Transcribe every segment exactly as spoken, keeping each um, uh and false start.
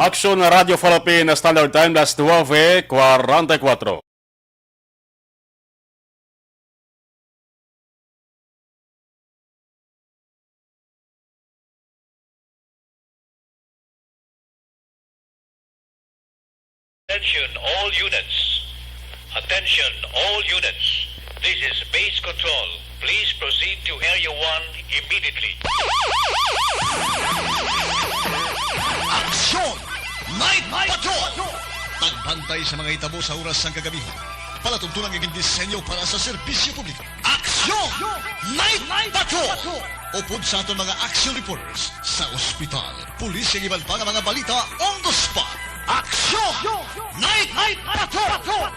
Aksyon nga Radyo Philippine Standard Time, las nuebe cuarenta y cuatro. Attention all units. Attention all units. This is Base Control. Please proceed to Area one immediately. Aksyon! Night Patrol! Tagbantay sa mga hitabo sa oras sang kagabihan. Palatuntunan nga gindisenyo para sa serbisyo publiko. Aksyon! Night Patrol! Upod sa aton mga action reporters sa ospital, pulis, kag iban pa nga mga balita on the spot. Aksyon! Night Patrol!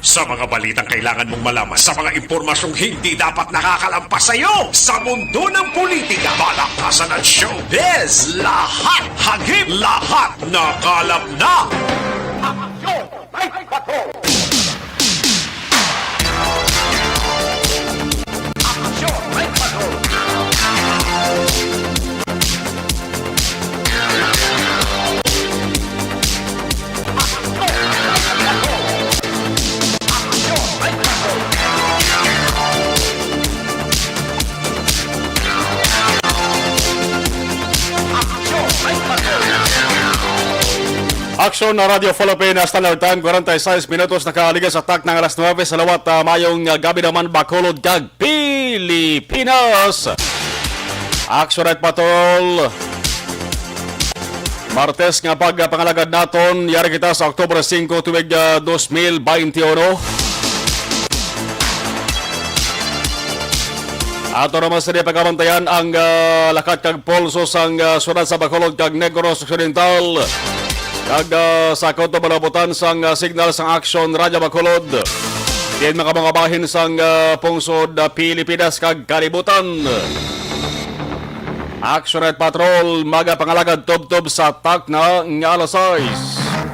Sa mga balitang kailangan mong malaman, sa mga impormasyong hindi dapat nakakalampas sa iyo, sa mundo ng politika, balakasan at showbiz, lahat hagip, lahat nakalap na. Aksyon! May patrol! Aksyon! May patrol! Aksyon na Radyo Philippine Standard Time, kwarenta y seis minutos nakaaligas sa tak ng alas nuebe sa lawat. Ah, mayong, ah, gabi naman, Bacolod kag Pilipinas. Action Night Patrol. Martes nga pagpangalagad naton, yari kita sa October singko, tuig, ah, dos mil baynte uno. Ato naman sa pagabantayan ang, ah, lakat kag pulso sang, ah, syudad sa Bacolod kag Negros Occidental. Kag, ah, sa Cotabato, malabutan sang, ah, signal sang Action Radyo Bacolod. Diin man kamo nga bahin sang, ah, pungsod, ah, Pilipinas kag kalibutan. Action Night Patrol, magapangalagad tubtob sa takna nga alas sais.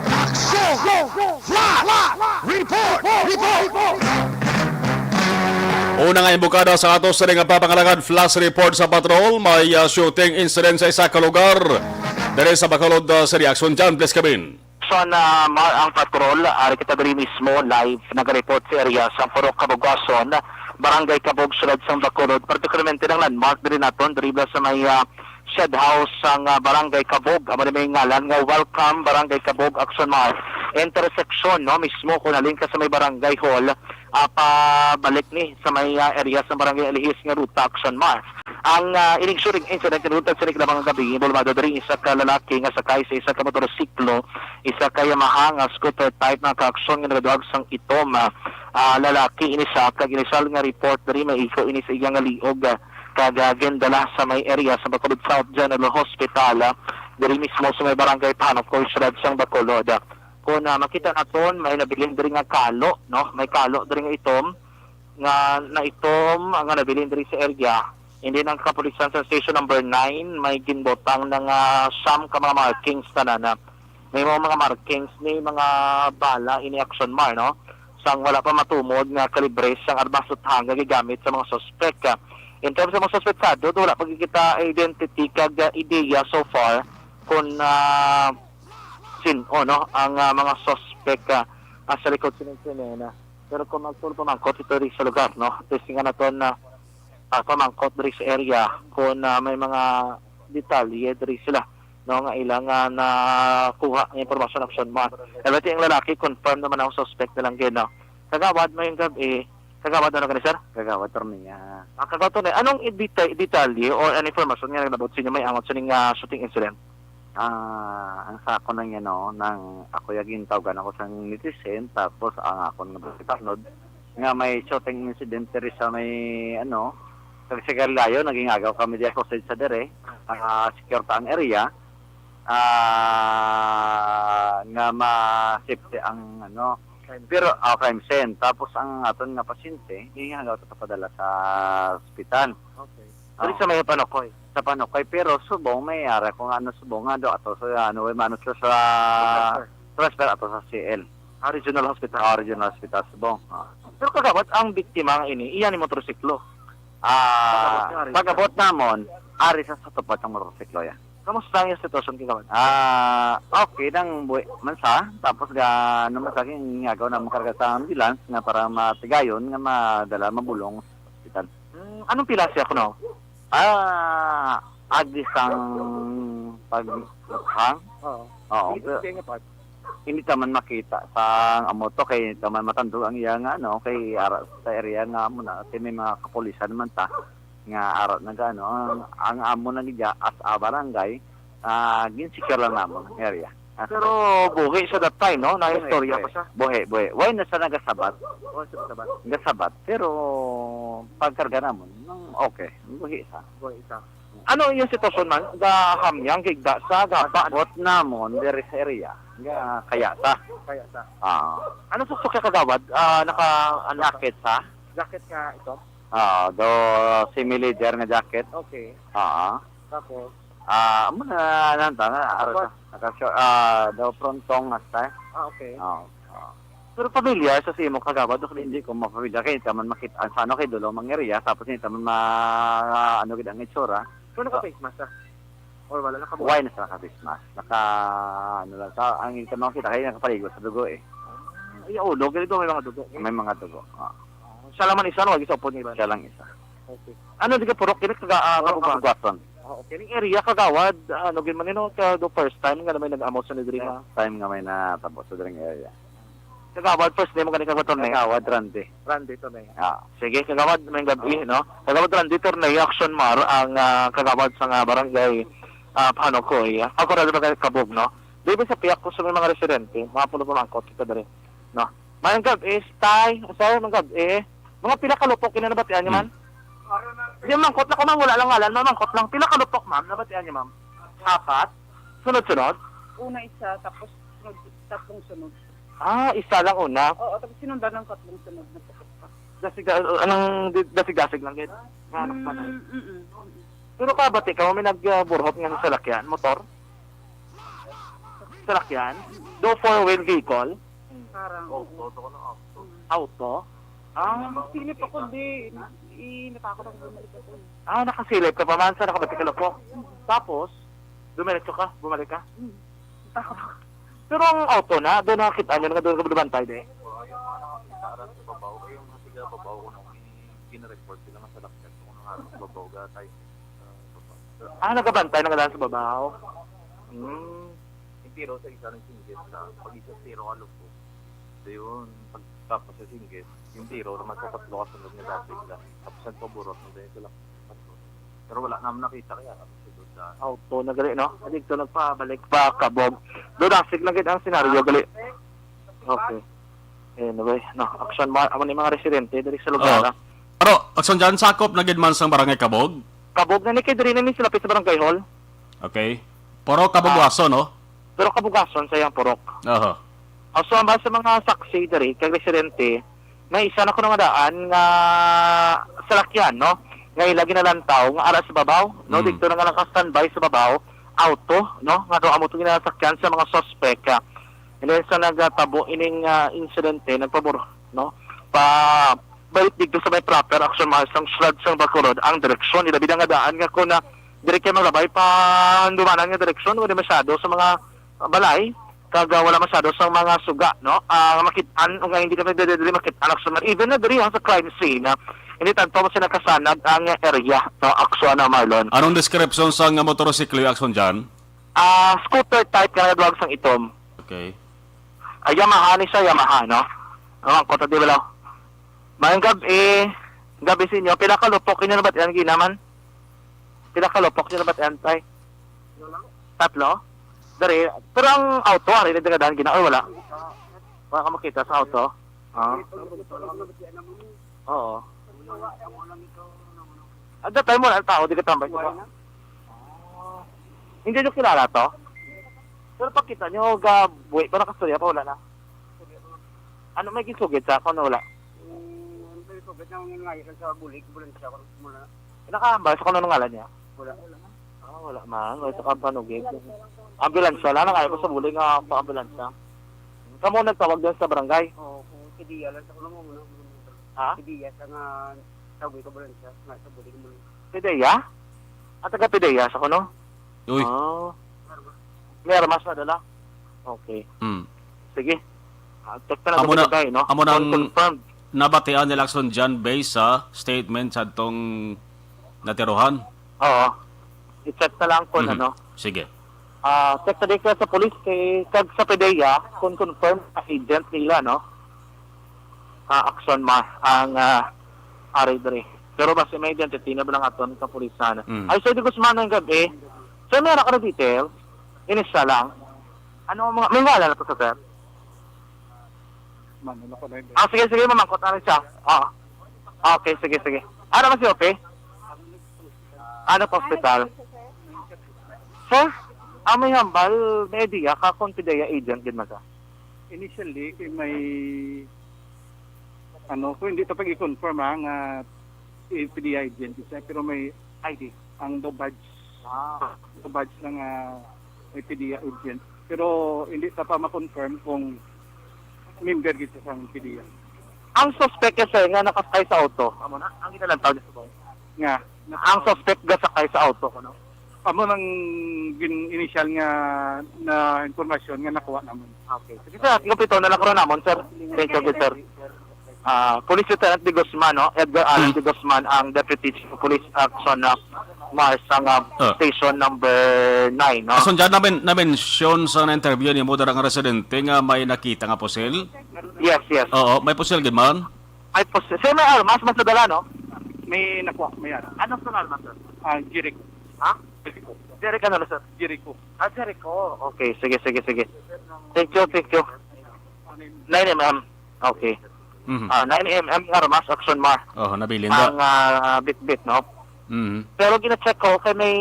Action! Flash! Report! Report! Una nga imbukada sa ato sa nga papangalagad flash report sa patrol, may, ah, shooting incident sa isa ka lugar diri sa Bacolod, ah, City. Action dyan, please, Kevin. Son, ah, Mar ang patrol, ari kita diri mismo, live, nagareport sa area sa Purok Kabugwason, Barangay Kabug, Siyudad sang Bacolod, partikularmente ang landmark diri naton, diri bala sa may, ah, shed house sang, ah, Barangay Kabug, amo ni may ngalan nga Welcome Barangay Kabug, Action Mar, intersection, no, mismo kung halin ka sa may Barangay Hall, ah, pabalik ni sa may, ah, area sa Barangay Alihis nga ruta, Action Mar. Ang, ah, ining shooting incident naluntad sa inig mga gabi, involvado diri isa ka lalaki nga sakay sa isa ka motorsiklo, isa ka Yamaha nga scooter type nga ka-action nga nagaduag sang itom, ah, ah, lalaki ini sa kag inisyal nga report diri, maigo ini sa iya nga liog, ah, kag, ah, gindala sa may area sa Bacolod South General Hospital, ah, diri mismo sa may barangay Pano, Court Shed sang Bacolod. Kung, ah, makita naton, may nabilin diri nga kalo, no? May kalo diri nga itom, nga naitom, nga nabilin diri sa area. Hindi ang kapulisan sa station number nine, may ginbutang na nga siyam ka mga markings tanan na. May mga, mga markings ni mga bala ini, Action Mar, no? Sang wala pa matumod nga kalibre sang armas at hanga gigamit sa mga suspek. In terms sa mga suspetsado, wala pa kita identity kag, ah, ideya so far kung, ah, sin-o, no, ang, ah, mga suspek, ah, ah, sa likod sining krimen, ah. Pero kung magtuon pamangkot ito rin sa lugar, no, testingan naton na, ah, pamangkot diri sa area kung, ah, may mga detalye diri sila, no, nga ilang, ah, nakuha nga impormasyon, Action Mar. Everything ang lalaki, confirm naman ang suspect na lang gid, no. Kagawad, may gabi, Kagawad, ano ka ni, sir? Kagawad Tornia. Ah, Kagawad Tornia, anong i-, deta-, detalye or an information nga nagabot sa inyo may angot sa ning, ah, shooting incident? Ah, ang sa ako nang, ano, nang ako ya gintawgan ako sang netizen, tapos ang akon nga boyfriend, nga may shooting incident diri sa may, ano, kag sigarilyo, naging agaw kami diya sa side sa dere, ah, secure ta ang area, ah, nga ma-safety ang, ano, crime scene. Pero, ah, crime scene. Tapos ang aton nga pasyente, gihagaw ta padala sa ospital. Okay. Diri sa may Panokoy? Sa Panokoy, pero subong may ara kung ano subong nga do ato sa ano, may mano sa, sa transfer. Transfer ato sa C L. Ah, Regional Hospital. Ah, Regional Hospital subong. Ah. Pero kagawad, ang biktima nga ini, iya ni motorsiklo. Ah, pag-abot nga ari sa, pag-abot namon, ari sa, sa tupad sang motorsiklo ya. Kamusta ang iyang sitwasyon, kagawad? Ah, okay lang buhi man sa. Tapos ga, ano man sa, ginhagaw namon karga sa ambulance nga para matigayon nga madala mabulong sa ospital. Hmm, anong pila siya kuno? Ah, agi sang paghang. Oo. Oo, hindi pero siya nga part. Hindi ta man makita sa amo to kay hindi ta man matandog ang iya nga ano, kay ara sa area nga amo na, kay may mga kapulisan man ta nga ara nag-ano, ang, ang amo na gid as a barangay, ah, ginsecure lang namon ang area. Ah, pero buhi siya that time, no? Buhi, istorya buhi. Pa siya. Buhi, buhi. Why na siya nagasabat? Why siya nagasabat? Nagasabat. Pero pagkarga namon, nang okay, buhi siya. Buhi siya. Ano yung sitwasyon man? Gahamyang, gigda sa gaba? Pasabot namon, diri sa area. Nga, kaya ta. Kaya ta. Ah. Ano sa sukya kagawad? Ah, naka, ano? Jacket sa? Jacket nga ito? Ah, do semi-leather nga jacket. Okay. Ah. Tapos? Ah, amo na lang ta nga, Naka-short? Naka-short, ah, do frontong nga style. Ah, okay. Ah, ah. Pero pamilyar sa simo kagawad, o hindi ko mapamilyar kay taman makit-, ang sa ano kay dulo mang area, tapos hindi taman ma-, ano gid ang itsura. So, naka-face mask siya? Or wala, naka-, why na sa naka-face mask? Naka, ano lang, sa, ang hindi taman makita kay nakapaligo sa dugo eh. Ah, iya ulo, ganito may mga dugo. May mga dugo, ah. Ah, siya lang man isa, no? Wag isa upod nga iba. Siya lang isa. Okay. Ano, di ka purok, kini kaga-, ah, Purok kabugasan. Kabugasan. Ah, okay. Ning area, kagawad, ano, gid man, you know, ka, do first time nga may nag-amo sa diri, ma? First time nga may natabo sa diri nga area. Kagawad, first name mo gani, Kagawad Torneo? Kagawad Randy. Randy Torneo. Ah. Sige, Kagawad, may gabi, no? Kagawad Randy Torneo, Action Mar, ang, ah, kagawad sa nga barangay, ah, Panokoy. Ako ra ba kay Kabog, no? Di ba sa piyak ko sa may mga residente, mga pulo pamangkot kita diri, no? Mayong gabi, tay. Sir, mayong gabi. Mga pila ka lupok ina nabatian niyo, ma'am? Hmm. Di, mangkot lang ko, ma'am. Wala lang ngalan, ma'am. Mangkot lang. Pila ka lupok, ma'am? Nabatian niyo, ma'am? Apat? Sunod-sunod? Una isa, tapos sunod, tatlong sunod. Ah, isa lang una? Oo, tapos sinundan ng tatlong sunod na putok pa. Dasig, anong di-, dasig-dasig lang, gid? Nga, ano pa na? Mm, mm, mm. Pero kabati ka, may nagburhot nga sa salakyan, motor? Salakyan? Do four-wheel vehicle? Parang, oo. Auto, auto ko na auto. Auto? Ah. Silip ako, di, i-, natakot ako, bumalik ako eh. Ah, nakasilip ka pa man sa nakabati ka lupok. Tapos, dumiretso ka, bumalik ka? Hmm. Natakot ako. Pero ang auto na, doon nakakita nyo, nga doon ka bantay, di? Oo, yung mga nakakita, aras sa babaw, ay, yung nasa babaw ko nung gina-report sila, masalakyan ko kung nung aras sa babaw, gatay. Ah, nagabantay na nga sa babaw. Hmm. Yung tiro sa isa ng singgit sa, pag isa tiro ka lupok. So yun, pagtapos sa singgit, yung tiro naman sa tatlo kasunod nga dasig lang. Tapos ang paburot, nandun yung sila. Pero wala naman nakita kaya kami sa doon sa auto na gali, no? Dito nagpabalik pa, Kabog. Doon dasig lang gid ang senaryo, gali. Okay. Anyway, no, Action Mar, amo ni mga residente diri sa lugar, ah. Pero, Action Jan, sakop na gid man sang Barangay Kabog? Kabog na ni kay diri na ni sa lapit sa Barangay Hall. Okay. Purok Kabugason, no? Pero Kabugason sa iyang purok. Oho. Ah, so, ang sa mga saksi diri, kag residente, may isa na kuno nga daan nga salakyan, no? Nga ila ginalantaw, nga ara sa babaw, no? Hmm. Dito na nga naka-standby sa babaw, auto, no? Nga daw amo to ginasakyan sa mga suspek, ah. And then sa nagtabo ining, ah, insidente, nagpabor, no? Pa, balik dito sa may proper Action Mall sang siyudad sang Bacolod ang direksyon. Ilabi na nga daan nga kung, ah, diri kay maglabay pa handumanan nga direksyon, wala masyado sa mga, ah, balay, kag, ah, wala masyado sa mga suga, no? Ah, makit-an, o nga hindi kami diri, diri makit-an Action Mall. Even na diri, ha, sa crime scene, ah, hindi tanto mo siya nakasanag ang area, no? Action, ah, Marlon. Anong description sa nga motorsiklo, Action Jan? Ah, scooter type nga nagawag sang itom. Okay. Ah, Yamaha ni siya, Yamaha, no? Ang kota, di ba, law? Mayong gabi, gabi sa inyo. Pila ka lupok inyo nabatian ginaman? Pila ka lupok inyo nabatian, tay? Tatlo? Dari, pero ang auto, ari na dagadaan gina, or wala? Wala ka makita sa auto? Ah. Oo. At that time, wala ang tao, di ka tambay, di ba? Hindi nyo kilala to? Pero pagkita nyo, ga, buhi pa, nakastorya pa, wala na. Ano may gisugid sa ako na wala? Hmm, ano may gisugid na ngayon sa bulig, ambulansya, wala na. Nakahambal sa kung ano ngalan niya? Wala. Ah, wala man. Wala sa kampanugid. Ambulansya lang, nangayo ko sa bulig nga pa ambulansya. Kamo nagtawag doon sa barangay? Oo, kung pidiya lang sa kuno mo, muna, muna. Ha? Pidiya sa nga, tawag ko ambulansya, nga sa bulig mo. Pidiya? Ah, taga Pidiya sa kuno? Uy. Ah. May armas na dala? Okay. Hmm. Sige. Ah, check na lang Amo sa na, barangay, no? amo nang Confirmed. nabatian ni Lacson John based sa statement sa atong natiruhan. Oo. I-check na lang kung Mhm. ano. Sige. Ah, check sa dito sa police kay kag sa PDEA kung confirm sa agent nila, no? Ah, action ma ang ah, ari diri. Pero basi may identity na ba lang aton kapulisan? Mm. Ay, Sir De Guzman, ang gabi. Sir, meron ka na details? Inisa lang. Ano ang mga, may ngalan na to sa sir? Manila ko na yun. Ah, sige, sige, mamangkot na rin siya. Oo. Okay, sige, sige. Ano man si Ope? Ano pa hospital? Sir, ang may hambal, may idea ka kung PDEA agent gid man ka? Initially, kay may, ano, kung hindi pa pag-i-confirm, ha, nga PDEA agent siya, pero may I D. Ang daw badge. Ah. Ang badge lang, ah, may PDEA agent. Pero hindi pa pa ma-confirm kung member gid siya sang PDEA. Ang suspect kasi nga nakasakay sa auto. Amo na, ang ginalantaw niya sa bawang. Nga. Ang suspect ga sakay sa auto, kuno? Amo nang gin-, initial nga na impormasyon nga nakuha namon. Okay. Sige, sir. Kumpleto na lang ko na namon, sir. Thank you, good, sir. Ah, Police Lieutenant De Guzman, no? Edgar Alan Hmm. De Guzman, ang Deputy Chief of Police Action na Mars, ang ah, Ah. station number nine, no? Ason dyan namin, na-mention sa na-interview ni mo darang residente nga may nakita nga pusil? Yes, yes. Oo, may pusil gid man? Ay, pusil. Sir, may armas, mas nadala, no? May nakuha, may ano. Anong armas, sir? Ah, Jericho. Ha? Jericho. Jericho, ano, sir? Jericho. Ah, Jericho. Okay, sige, sige, sige. Thank you, thank you. Nine M M. Okay. Mhm. Ah, nine M M nga armas, action mar. Oh, nabilin Ang da. ah, bitbit, no? Mhm. Pero gina-check ko kay may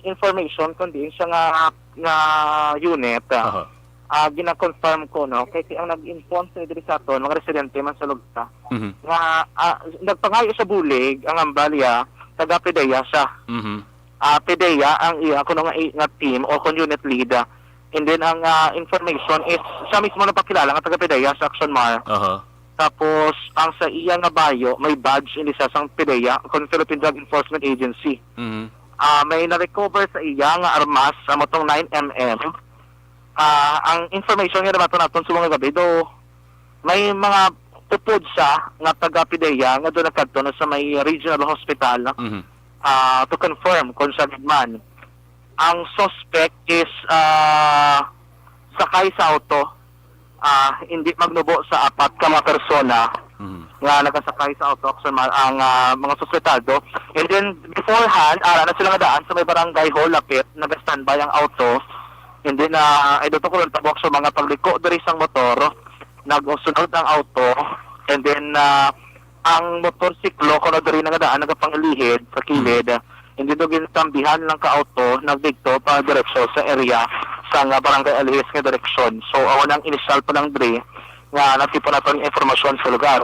information kung diin siya nga nga unit. Ah, Aha. ah, gina-confirm ko, no? Kay ang nag-inform sa diri sa aton, mga residente man sa lugar, Mhm. nga ah, nagpangayo sa bulig ang ambalya taga PDEA siya. Mhm. Ah, PDEA ang iya kuno nga, nga team o kung unit lead. And then ang ah, information is siya mismo nagpakilala nga taga PDEA sa Action Mar. Aha. Tapos ang sa iya nga bayo may badge ini siya sang PDEA, kung Philippine Drug Enforcement Agency. Mhm. Ah, may na-recover sa iya nga armas sa motong nine M M. Ah, ang information nga nabato naton sa mga gabi do may mga tupod siya nga taga PDEA nga doon nagkadto na sa may regional hospital Mhm. ah, to confirm kung siya gid man. Ang suspect is ah, sakay sa auto, ah, hindi magnubo sa apat ka mga persona Mhm. nga nakasakay sa auto, Action Mar, ang ah, mga suspetado. And then, beforehand, ara na sila nga daan sa may barangay hall lapit, nag-standby ang auto. And then, ah, ay doon ko tabok sa mga pagliko diri sang motor, nagsunod ang auto. And then, ah, ang motorsiklo, kuno diri na nga daan, nagapangilihid sa kilid. Hindi do gintambihan lang ka auto, nagdikto pa diretso sa area sa nga barangay Alihis nga direksyon. So, awan ang initial pa lang diri nga natipon nato ang informasyon sa lugar.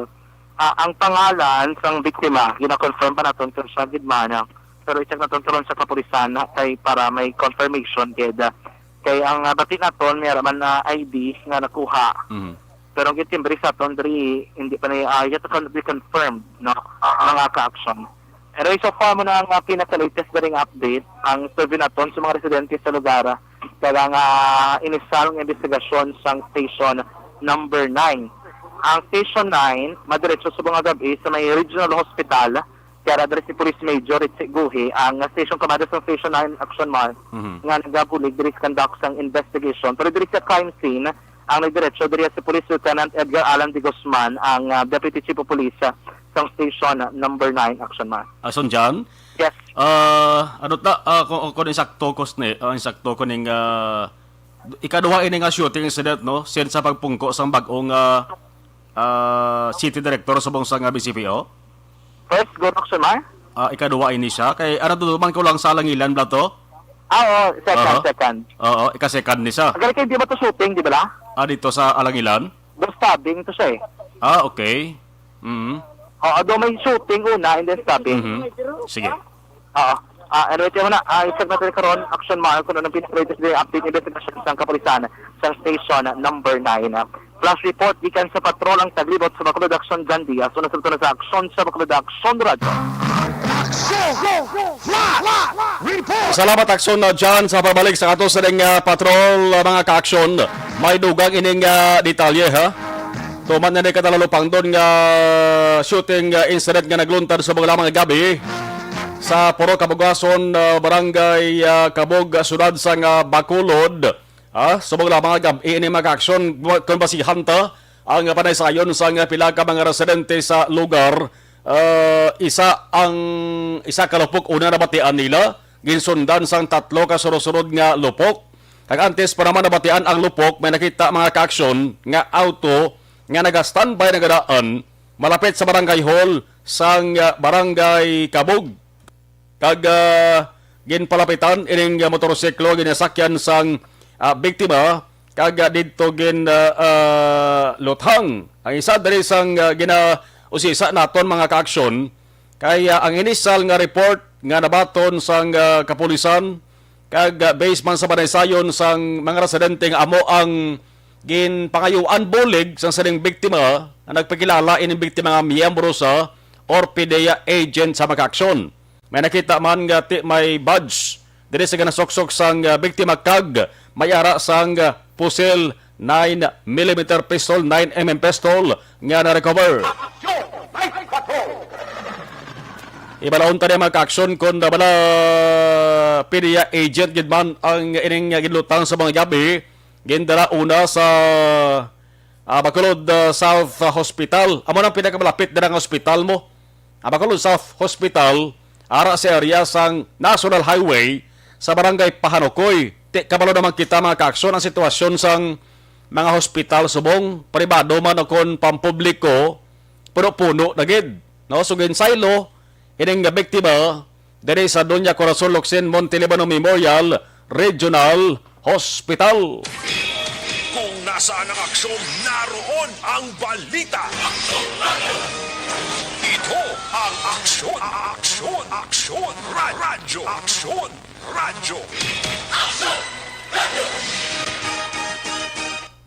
Ah, ang pangalan sang biktima, gina-confirm pa naton kung siya gid man, ah, pero i-check naton karon sa kapulisan, ah, kay para may confirmation gid. Kay ang ah, bati naton, may ara man na I D nga nakuha. Mhm. Pero ang gitimbre sa aton diri, hindi pa na, ah, yet to be confirmed, no? Mga ka-action. Anyway, so far mo na ang ah, pinaka-latest na ring update, ang survey naton sa mga residente sa lugar, kaya nga inisal ang investigasyon sang station number nine. Ang station nine, madiretso sa mga gabi sa may regional hospital, kaya diri si Police Major Richie Guhi, ang station commander sa station nine Action Mar, Mhm. nga nagabulig diri sa conduct sang investigation. Pero diri sa crime scene, ang nagdiretso diri si Police Lieutenant Edgar Alan de Guzman, ang ah, Deputy Chief of Police ah, sa station number nine Action Mar. Ason dyan? Yes. Ah, ano ta, ah, kung, kung insakto ko ni, ah, insakto ko ning ah, ikaduha ini nga shooting incident, no? Since sa pagpungko sang bag-ong ah, ah, city director subong sa nga B C P O? First, Guro Aksyon, Mar? Ah, ikaduha ini siya. Kay, ano, duduman ko lang sa Alangilan, bala to? Ah, oo, second, Aha. second. Oo, ika-second ni siya. Ang galing kayo, di ba to shooting, di ba la? Ah, dito sa Alangilan? Doon stabbing to siya eh. Ah, okay. Mm. Oo, doon may shooting una and then stabbing. Mhm. Sige. Oo. Ah, anyway, tiyan mo na, ah, i-check natin karon, Action Mar, kung anong pinaka-latest na update investigation sa kapulisan sa station number nine. Flash report gikan sa patrol ang taglibot sa Bacolod Action John Diaz. Una sa na sa Action sa Bacolod Action Radyo. Action! Flash report! Salamat, Action na John, sa pabalik sa ato sa ning, ah, patrol, ah, mga ka-action. May dugang ining, ah, detalye, ha? Tuman na ni kadalalupangdon nga shooting, ah, incident nga nagluntad sa mga lamang gabi sa Puro Kabugason, ah, Barangay, ah, Kabog, ah, Siyudad sang, ah, Bacolod. Ah, subong lamang nga gab-i ini, mga ka-action, kon basihan ta ang panaysayon sang pila ka mga residente sa lugar. Ah, isa ang, isa ka lupok una nabatian nila, ginsundan sang tatlo ka sunod-sunod nga lupok. Kag antes pa naman nabatian ang lupok, may nakita, mga ka-action, nga auto nga naga-standby, nagadaan malapit sa barangay hall sang, ah, Barangay Kabog. Kag, ah, ginpalapitan ining, ah, motorsiklo ginasakyan sang, ah, biktima, kag, ah, didto gin, ah, ah, luthang. Ang isa diri sang, ah, ginausisa naton, mga ka-action, kay, ah, ang inisal nga report nga nabaton sang, ah, kapulisan, kag, ah, based man sa panaysayon sang mga residente nga amo ang ginpangayuan bulig sang sining biktima, nga nagpakilala ining biktima nga miyembro sa or PDEA agent sa, mga ka-action. May nakita man nga ti-, may badge diri sa ginasuksok sang, ah, biktima kag may ara sang, ah, pusil nine millimeter pistol, nine M M pistol nga na-recover. Ibalaon ta niya, mga ka-action, kung na bala PDEA agent gid man ang ining ginlutang sa mga gabi, gindala una sa, ah, Bacolod, ah, South, ah, Hospital. Amo nang pinakamalapit dira nga hospital mo. Ang Bacolod South Hospital, ara sa area sang National Highway sa Barangay Pahanukoy. Ti, kabalo naman kita, mga ka-action, ang sitwasyon sang mga hospital subong pribado man o kon pampubliko, puno-puno na gid, no? So, ginsaylo ining nga biktima diri sa Doña Corazon Locsin Monte Libano Memorial Regional Hospital. Kung nasaan ang aksyon, naroon ang balita. Ito ang Aksyon, Aksyon, Aksyon, Ra-, Radyo, Aksyon, Radyo.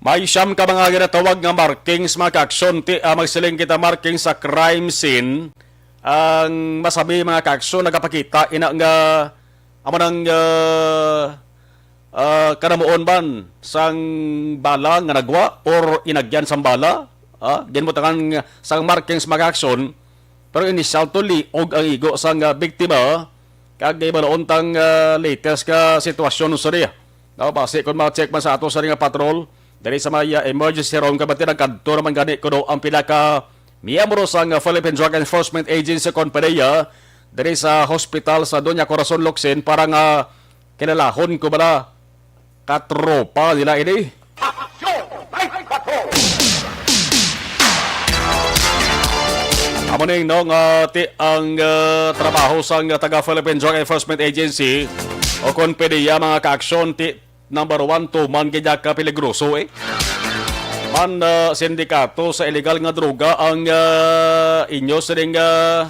May siyam ka mga ginatawag nga markings, mga ka-action. Ti, ah, magsiling kita, markings sa crime scene. Ang masabi, mga ka-action, nagapakita ina nga amo nang, ah, ah, kanamuon man sang bala nga nagwa or inagyan sang bala, ah, ginbutangan sang markings, mga ka-action. Pero initial to, liog ang igo sang, ah, biktima, kag gibalaon tang, ah, latest nga sitwasyon sa niya. Now, base kon ma-check man sa ato sa nga patrol, diri sa may, ah, emergency room, kabati nagkadto naman gani kuno ang pila ka miyembro sang, ah, Philippine Drug Enforcement Agency kon PDEA diri sa hospital sa Doña Corazon Locsin para nga kilalahon ko bala katropa nila ini. Amo ning, no, nga ti ang, ah, trabaho sang taga Philippine Drug Enforcement Agency o kon PDEA, mga ka-action, ti number one, tuman gid ka peligroso, eh. Man, ah, sindikato sa illegal nga droga ang, ah, inyo sining, ah,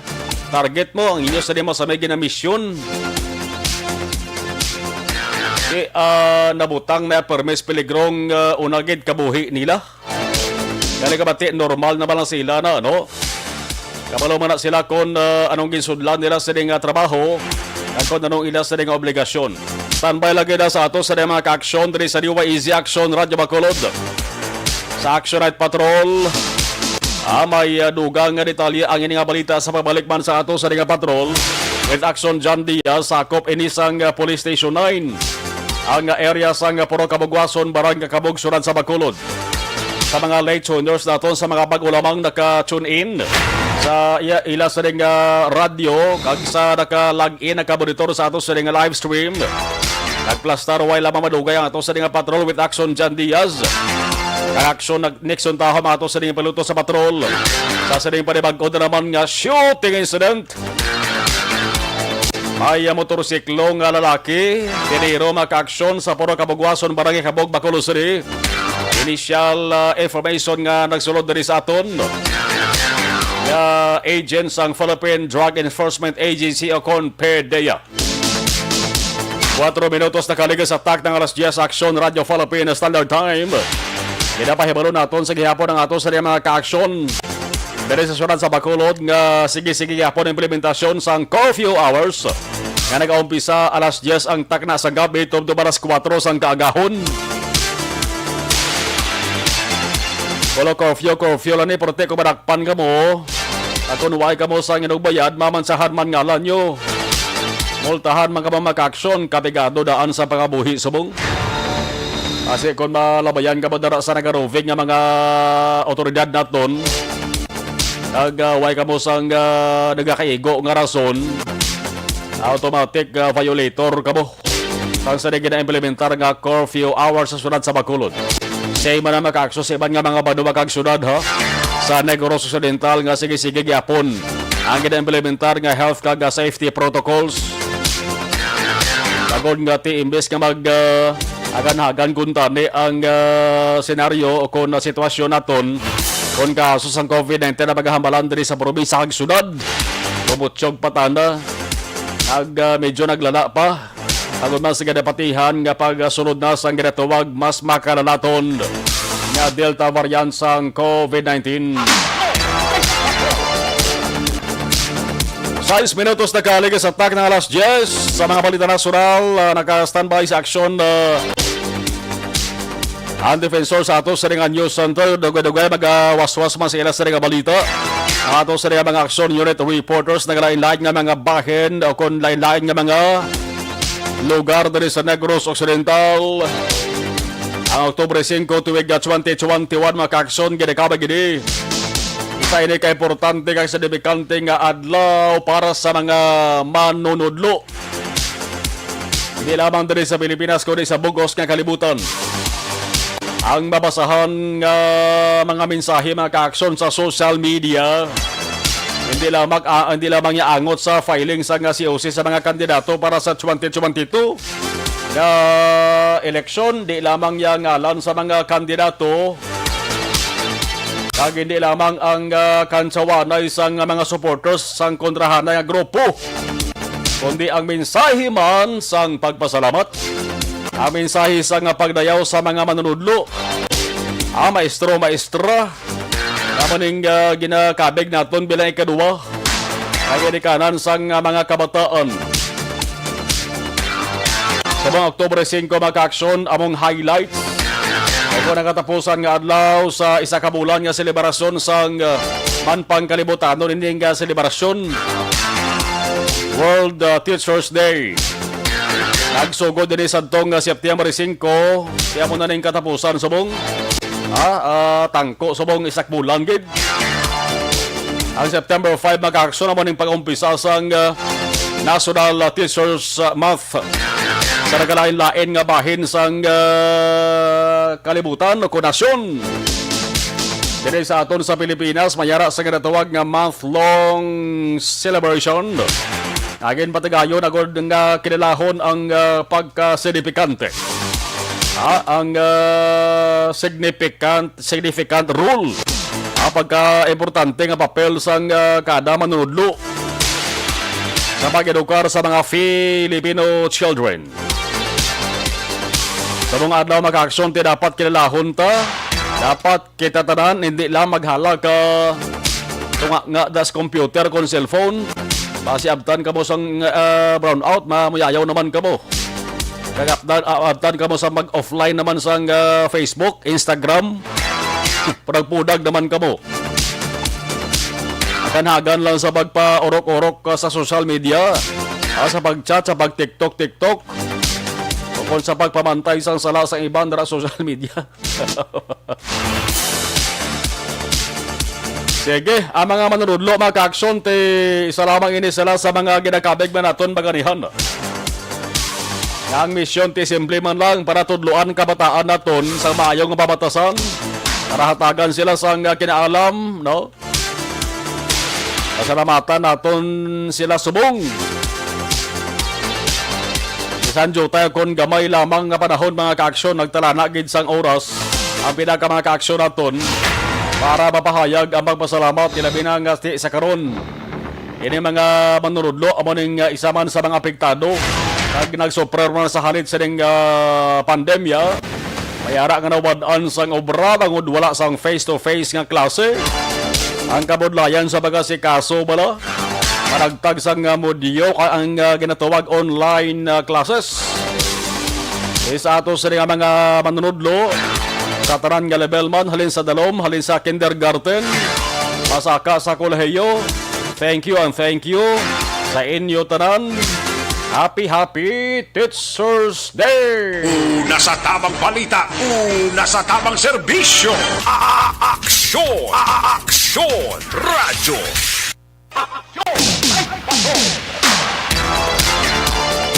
target mo, ang inyo sining masamay ginamisyon. Di, ah, nabutang na permis peligrong, ah, una gid kabuhi nila. Gani kabati, normal na ba lang sila na, ano? Kabalo man na sila kung, ah, anong ginsudlan nila sa nga trabaho, kag kung anong ila sa nga obligasyon. Standby lagi na sa ato sa mga ka-aksyon diri sa D Y E Z Action Radyo Bacolod. Sa Action Night Patrol, ah, may, ah, dugang nga detalye ang ini nga balita sa pagbalik man sa ato sa nga patrol. With Action John Diaz, sakop ini sang, ah, Police Station nine. Ang, ah, area sang, ah, Puro Kabugwason, Barangay Kabugsuran sa Bacolod. Sa mga late tuners naton, sa mga bag-o lamang naka-tune in sa iya, ila sa ning, ah, radyo, kag sa naka-log in, naka-monitor sa ato sa ning live stream. Nagplastar, way lamang madugay ang ato sa ning patrol with Action John Diaz. Ang aksyon nag-, Nixon Tahoe, mga ato sining paluto sa patrol. Sa sining panibag-o na naman nga shooting incident. May, ah, motorsiklo nga lalaki, diniro, mga kaaksyon, sa Puro Kabugwason, Barangay Kabug, Bacolod City. Initial, ah, information nga nagsulod diri sa aton nga agent sang Philippine Drug Enforcement Agency o kon PDEA. Kuwatro minutos na kaligid sa takna nga alas diyes, Aksyon Radyo Philippine Standard Time. Ginapahibalo naton sa gihapon ang ato sa mga kaaksyon diri sa siyudad sa Bacolod nga sige-sige gihapon ang implementasyon sang curfew hours nga nagaumpisa alas diyes ang takna sa gabi tubtob alas kuwatro sang kaagahon. Wala curfew, curfew lang ni, porte ko madakpan kamo. At kung way kamo sa inugbayad, mamansahan man ngalan nyo. Multahan man kamo, mga kaaksyon, kapigado daan sa pangabuhi subong. Kasi kung malabayan kamo dara sa nagaroving nga mga otoridad naton, nag, ah, way kamo sang, ah, nagakaigo nga rason, automatic, ah, violator kamo. Sang sa gina-implementar nga curfew hours sa siyudad sa Bacolod. Sa iba na makaakso sa iban nga mga banwa kag siyudad, ha? Sa Negros Occidental nga sige-sige gyapon ang gina-implementar nga health kag, ah, safety protocols. Tagod nga ti imbes nga mag, ah, agan-hagan kuntani ang, ah, senaryo o kon, ah, sitwasyon naton kon kaso sang covid nineteen na paghahambalan diri sa probinsya kag siyudad. Bumutyog patana. Ag, ah, medyo naglala pa. Agod man sa ginapatihan nga pagsulod na sang ginatawag mas makalalaton nga Delta variant sang covid nineteen. Sais minutos na kaligid sa takna nga alas diyes. Sa mga balita nasyonal, ah, naka-standby sa aksyon, ah, ang defensor sa ato sa ring news center, dugay-dugay magawaswas man sa ila sa ring balita. Ang ato sa ring mga action unit reporters, nagalain-lain nga mga bahin o kon lain-lain nga mga lugar diri sa Negros Occidental. Ang Oktubre singko, tuig nga twenty twenty-one, mga kaaksyon, ginakabag ini. Isa ini ka importante kag signifikante nga adlaw para sa mga manunudlo. Hindi lamang diri sa Pilipinas, kundi sa bug-os nga kalibutan. Ang mabasahan nga mga mensahe, mga kaaksyon sa social media, hindi lamang, ah, hindi lamang niya angot sa filing sa nga C O C sa mga kandidato para sa twenty twenty-two nga eleksyon, di lamang niya ngalan sa mga kandidato, kag hindi lamang ang, ah, kansawanay sang mga supporters sang kontrahanay nga grupo, kundi ang mensahe man sang pagpasalamat, ang mensahe sang pagdayaw sa mga manunudlo, ang maestro, maestra, amo ning, ah, ginakabig naton bilang ikaduwa nga ginikanan sang, ah, mga kabataan. Sa mga Oktubre singko, mga kaaksyon, among highlights. Ug ang katapusan nga adlaw sa isa ka bulan nga selebrasyon sang, ah, man pangkalibutanon ining, ah, selebrasyon, World, ah, Teachers Day. Nagsugod din sa tong, ah, September singko, kaya mo na ning katapusan subong. Ah, ah, tangko subong isa ka bulan gid. Ang September five, mga kaaksyon, amo ning pag-umpisa sang, ah, National, ah, Teachers, ah, Month sa nagalain-lain nga bahin sang, ah, kalibutan o nasyon. Diri sa aton sa Pilipinas, may ara sa ginatawag nga month-long celebration. Agin patigayon agod nga kilalahon ang, ah, pagkasignifikante. Ah, ang, ah, significant, significant role. Ah, pagka-importante nga papel sang, ah, kada manunudlo sa pag-edukar sa mga Filipino children. Sa mga adlaw, mga kaaksyon, ti dapat kilalahon ta, dapat kita tanan, hindi lang maghala ka tunga nga das computer kon cellphone. Basi abtan kamo sang, ah, brownout, mamuyayaw naman kamo. Kag abtan, ah, abtan kamo sa mag-offline naman sang, ah, Facebook, Instagram. Pudag-pudag naman kamo. Akanhagan lang sa pagpaurok-urok, ah, sa social media. Ah, sa pag-chat, sa pag-TikTok, TikTok. O kung sa pagpamantay sang sala sa iban dira sa social media. Sige, ang mga manunudlo, mga kaaksyon, ti isa lamang ini sila sa mga ginakabig man naton baganihan. Nga ang misyon ti simple man lang para tudloan kabataan naton sa maayo nga pamatasan, Pahatagan sila sang, ah, kinaalam, no? Pasalamatan naton sila subong. Bisan diutay kon gamay lamang nga panahon, mga kaaksyon, nagtalana gid sang oras ang pila ka mga kaaksyon naton para mapahayag ang pagpasalamat, ilabi na nga ti sa karon. Ini mga manunudlo amo ning, ah, isa man sa mga apektado kag nagsufrer man sa halit sining, ah, pandemya. May ara nga nawad-an sang obra bangod wala sang face-to-face nga klase. Ang kabudlayan sa pag-asikaso bala, managtag sang, ah, modyo kag ang, ah, ginatawag online, ah, classes. Isa ato sini nga mga manunudlo sa tanan nga level man, halin sa dalom, halin sa kindergarten, pasaka sa kolehiyo. Thank you and thank you sa inyo tanan. Happy, happy Teachers Day! Una sa tamang balita, una sa tamang serbisyo. A-, a-, aksyon! A-, a-, aksyon! Radyo!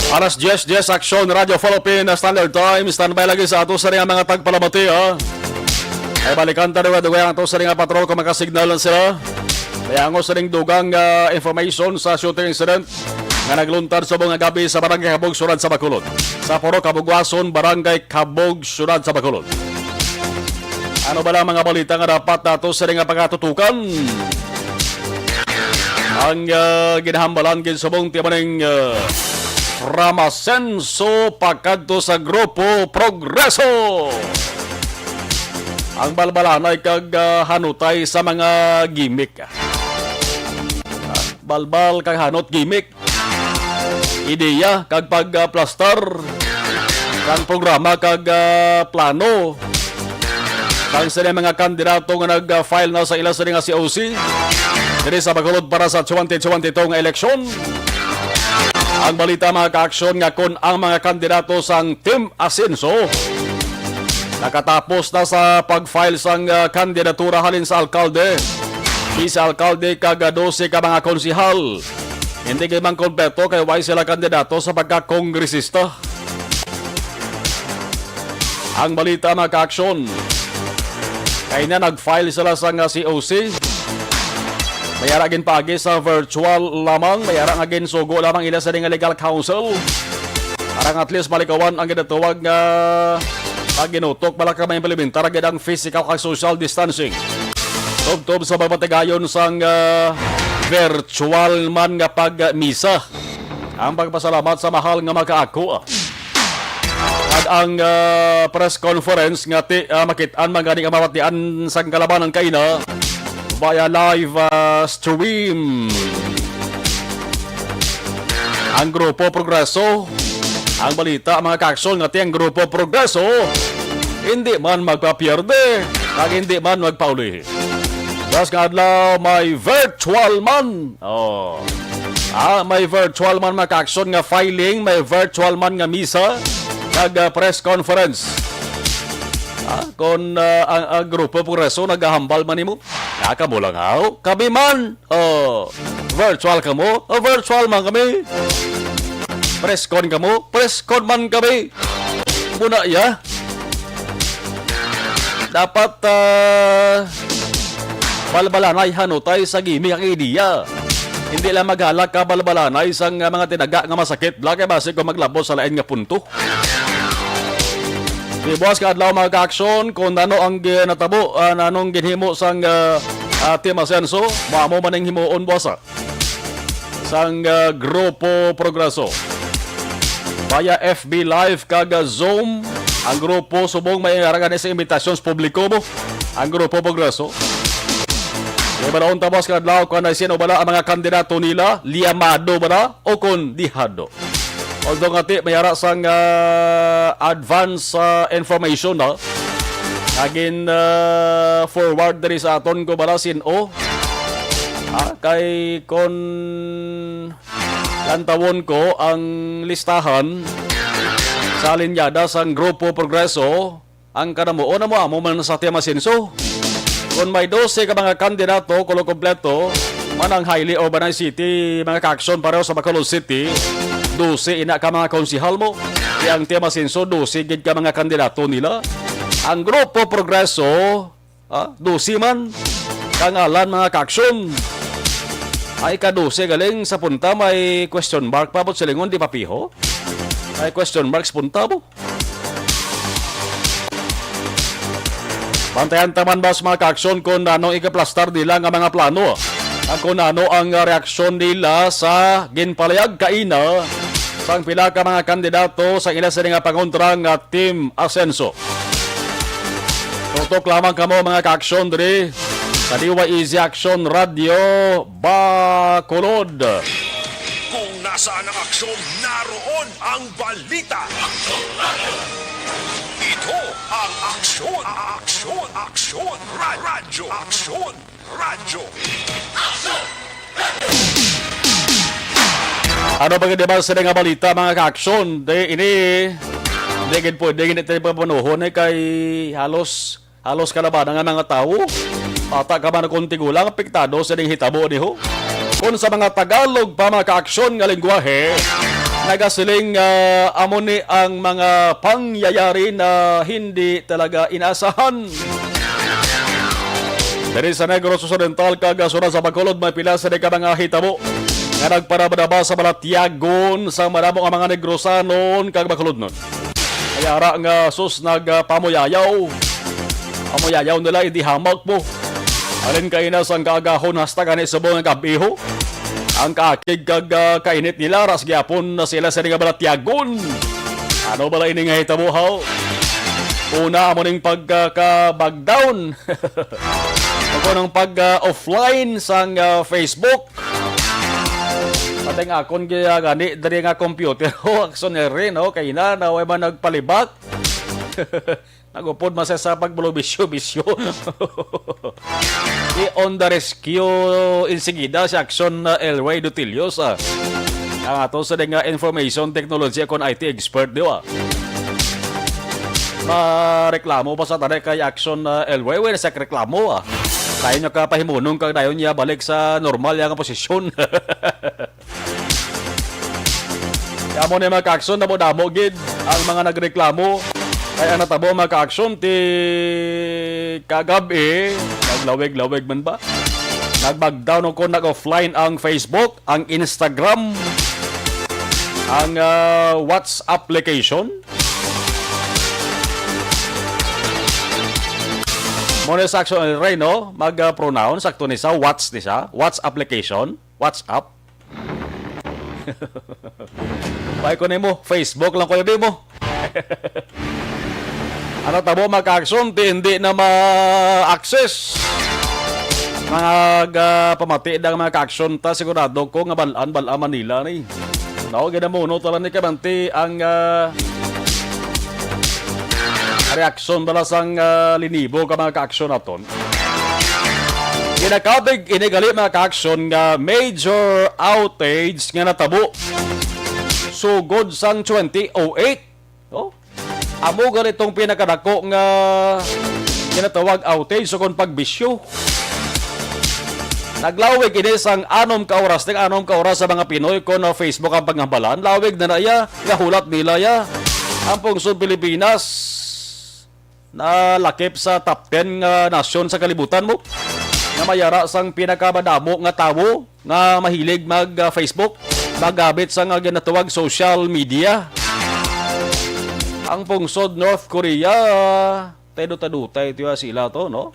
Alas diyes diyes, Aksyon Radyo Philippine Standard Time. Standby lagi sa ato sa mga tagpalamati, ha? Ay, balikan ta duwa-duwa ang ato sa mga patrol kung makasignal lang sila. May angos sa ning dugang, ah, information sa shooting incident nga nagluntad sa mga gabi sa Barangay Kabog, Syudad sa Bacolod. Sa Purok Kabugwason, Barangay Kabog, Syudad sa Bacolod. Ano ba lang mga balita nga dapat nato sa nga pagkatutukan? Ang, ah, ginahambalan gid subong ti maning, ah, Ramasenso pakadto sa Grupo Progreso. Ang balbalanay kag, ah, hanutay sa mga gimmick. Ah, balbal kag hanot gimmick. Ideya kag pagplastar kang programa kag, ah, plano kang sini mga kandidato nga nag-file na sa ila sini nga C O C diri sa Bacolod para sa twenty twenty-two nga eleksyon. Ang balita, mga kaaksyon, nga kon ang mga kandidato sang Team Asenso nakatapos na sa pag-file sang, ah, kandidatura halin sa alkalde, vice alkalde kag, ah, dose ka mga konsehal. Hindi gid man kompleto kay way sila kandidato sa pagka-kongresista. Ang balita, mga kaaksyon, kay na nag-file sila sa nga C O C. May ara ginpaagi sa virtual lamang, may ara nga ginsugo lamang ila sa nga legal counsel. Arang at least malikawan ang ginatawag nga pagginutok, bala ka maimplementar gid ang physical kag social distancing. Tubtob sa pagpatigayon sang, ah, virtual man nga pagmisa. Ang pagpasalamat sa mahal nga makaako, ah. Kag ang, ah, press conference nga ti, ah, makit-an man gani nga mabatian sang kalabanan kaina via live, ah, stream. Ang Grupo Progreso, ang balita, mga kaaksyon, nga ti ang Grupo Progreso hindi man magpapierde kag hindi man magpauli. Buwas nga adlaw, may virtual man. Oh. Ah, may virtual man, mga kaaksyon, nga filing, may virtual man nga misa, kag, ah, press conference. Ah, kon, ah, ang, ang Grupo Progreso nagahambal man nimo, ah, kamo lang, haw? Kami man. Oh, virtual kamo? Oh, virtual man kami. Press con kamo? Press con man kami. Muna ya. Dapat, ah, balbalanay hanutay sa gimmick ang ideya. Hindi lang maghalak ka balbalanay sang, ah, mga tinaga nga masakit. Bla kay basi kung maglabot sa lain nga punto. Di buwas ka adlaw, mga kaaksyon, kung ano ang ginatabo, ah, nanong ginhimo sang, ah, ah, Team Asenso, mao man ang himuon buwasa sang, ah, Grupo Progreso. Via F B Live kag, ah, Zoom, ang grupo subong may aragan sa imbitasyon sa publiko mo, ang Grupo Progreso. Di ba noon tabas ka adlaw kung ano, sino bala ang mga kandidato nila, liyamado bala o kung dihado? Although nga ti, may ara sang, ah, advance, ah, information, no? Nga gin, ah, forward diri sa aton ko bala sin-o. Ah, kay kon lantawon ko ang listahan sa linyada sang Grupo Progreso, ang kanamuon amo-amo man sa Team Asenso. Kon may dose ka mga kandidato, kulo kompleto, man ang Hailey Urbanay City, mga kaaksyon, pareho sa Bacolod City, dose ina ka mga konsehal mo. Di ang Team Asenso, dose gid ka mga kandidato nila. Ang Grupo Progreso, Ah, dose man. Kangalan, mga kaaksyon. Ay, ka-dose galing sa punta, may question mark pa, but silingon, di pa piho. May question mark sa punta mo. Bantayan ta man ba sa mga kaaksyon kung ano ang ikaplastar nila nga mga plano? Ang kung ano ang, ah, reaksyon nila sa ginpalayag kaina sang pila ka mga kandidato sa ila sini nga pangontra nga Team Asenso. Tutok lamang kamo, mga kaaksyon, diri sa D Y E Z Aksyon Radio Bacolod. Kung nasaan ang aksyon, naroon ang balita. Ito ang Aksyon, Aksyon, Aksyon, Ra-, Radyo, Aksyon, Radyo. Ano pa gid ba sa nga balita, mga kaaksyon? Di, ini, di gid pwede, hindi tayo papanuhon, eh, kay halos, halos kalabanan nga mga tawo. Bata ka man kung tigulang, apektado sa ning hitabo ni ho. Kung sa mga Tagalog pa, mga kaaksyon nga lingwahe, nagasiling, ah, amo ni ang mga pangyayari na hindi talaga inaasahan. Diri sa Negros Occidental kag, ah, Sura sa Bacolod, may pila sa di ka mga hitabo nga nagparabaraba sa balatyagon sa madamo nga mga Negrosanon kag Bacolodnon. Kaya ara nga sus nagpamuyayaw. Pamuyayaw nila, hindi hamak mo. Alin kaina sang kaagahon hasta gani subong nga gab-i ho. Ang kaakig kag, ah, kainit nila, ras gyapon na sila sa nga balatyagon. Ano bala ini nga hitabo, haw? Una, amo ning pagkakabagdown. Ako nang pag, ah, offline sang, ah, Facebook. Pati nga akon gani diri nga computer, ho, akson rin, ho, kay na, na way man nagpalibak. Nagupod man siya sa pagbulubisyo-bisyo. Di on the rescue insigida si Action, uh, Elway Dutilios, ah. Ang ato sa nga information technology kon I T expert, di ba? Mareklamo pa sa tani kay Action, uh, Elway, wala sa reklamo, ah. Dayon niya kapahimunong kag dayon niya balik sa normal niya nga posisyon. Kamo ni mga kaaksyon, damo-damo gid ang mga nagreklamo. Kay ang natabo, mga kaaksyon, ti kagab-i, naglawig-lawig man ba? Nag-backdown o kung nag-offline ang Facebook, ang Instagram, ang, ah, WhatsApp application. Mo na sa action, Ray, no? Mag, ah, pronoun, sakto ni sa, what's ni sa, what's application, WhatsApp. Pay ko nimo, Facebook lang ko, di mo. Ano tabo, mga kaaksyon, ti hindi na ma-access. Mga ga-, pamati da nga mga kaaksyon ta, sigurado ko nga balaan, balaan Manila ni. No, ginamuno talan ni kabanti ang, ah, reaksyon bala sang, ah, linibo ka mga kaaksyon naton. Ginakabig ini gali, mga kaaksyon, nga major outage nga natabo sugod sang twenty oh eight. Oh? Amo gani tong pinakadako nga ginatawag outage o kon pagbisyo. Naglawig ini sang anom ka oras, tig anom ka oras sa mga Pinoy kon, uh, Facebook ang paghambalan. Lawig na na iya, nga hulat nila iya. Ang pungsod Pilipinas nalakip sa top ten nga nasyon sa kalibutan mo, nga may ara sang pinakamadamo nga tawo nga mahilig mag, ah, Facebook, maggamit sa nga ginatawag social media. Ang pungsod North Korea, tadutay-dutay tiyo sila to, no?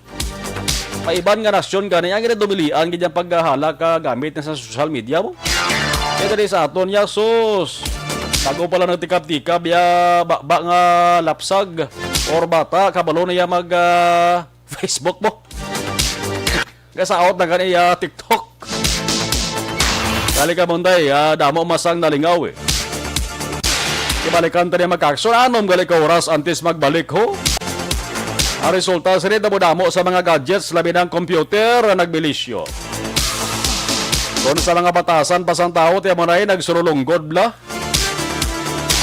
May iban nga nasyon gani ang ginadumilian gid ang paghahala ka gamit na sa social media mo. Kaya dali sa aton ya, sus. Bago pa lang nagtikab-tikab ya, ba, ba nga lapsag or bata, kabalo na ya mag, ah, Facebook mo. Gasaot na gani ya TikTok. Dali ka, Monday, ah, damo masang nalingaw, eh. Ibalikan ta niya magkakso. Anom gali ka oras antes magbalik, ho? Ang resulta, sini damo-damo sa mga gadgets, labi na ang computer, ang nagbilisyo. Kung sa mga batasan pa sang tao, tiya mo na, eh, nagsurulunggod bla.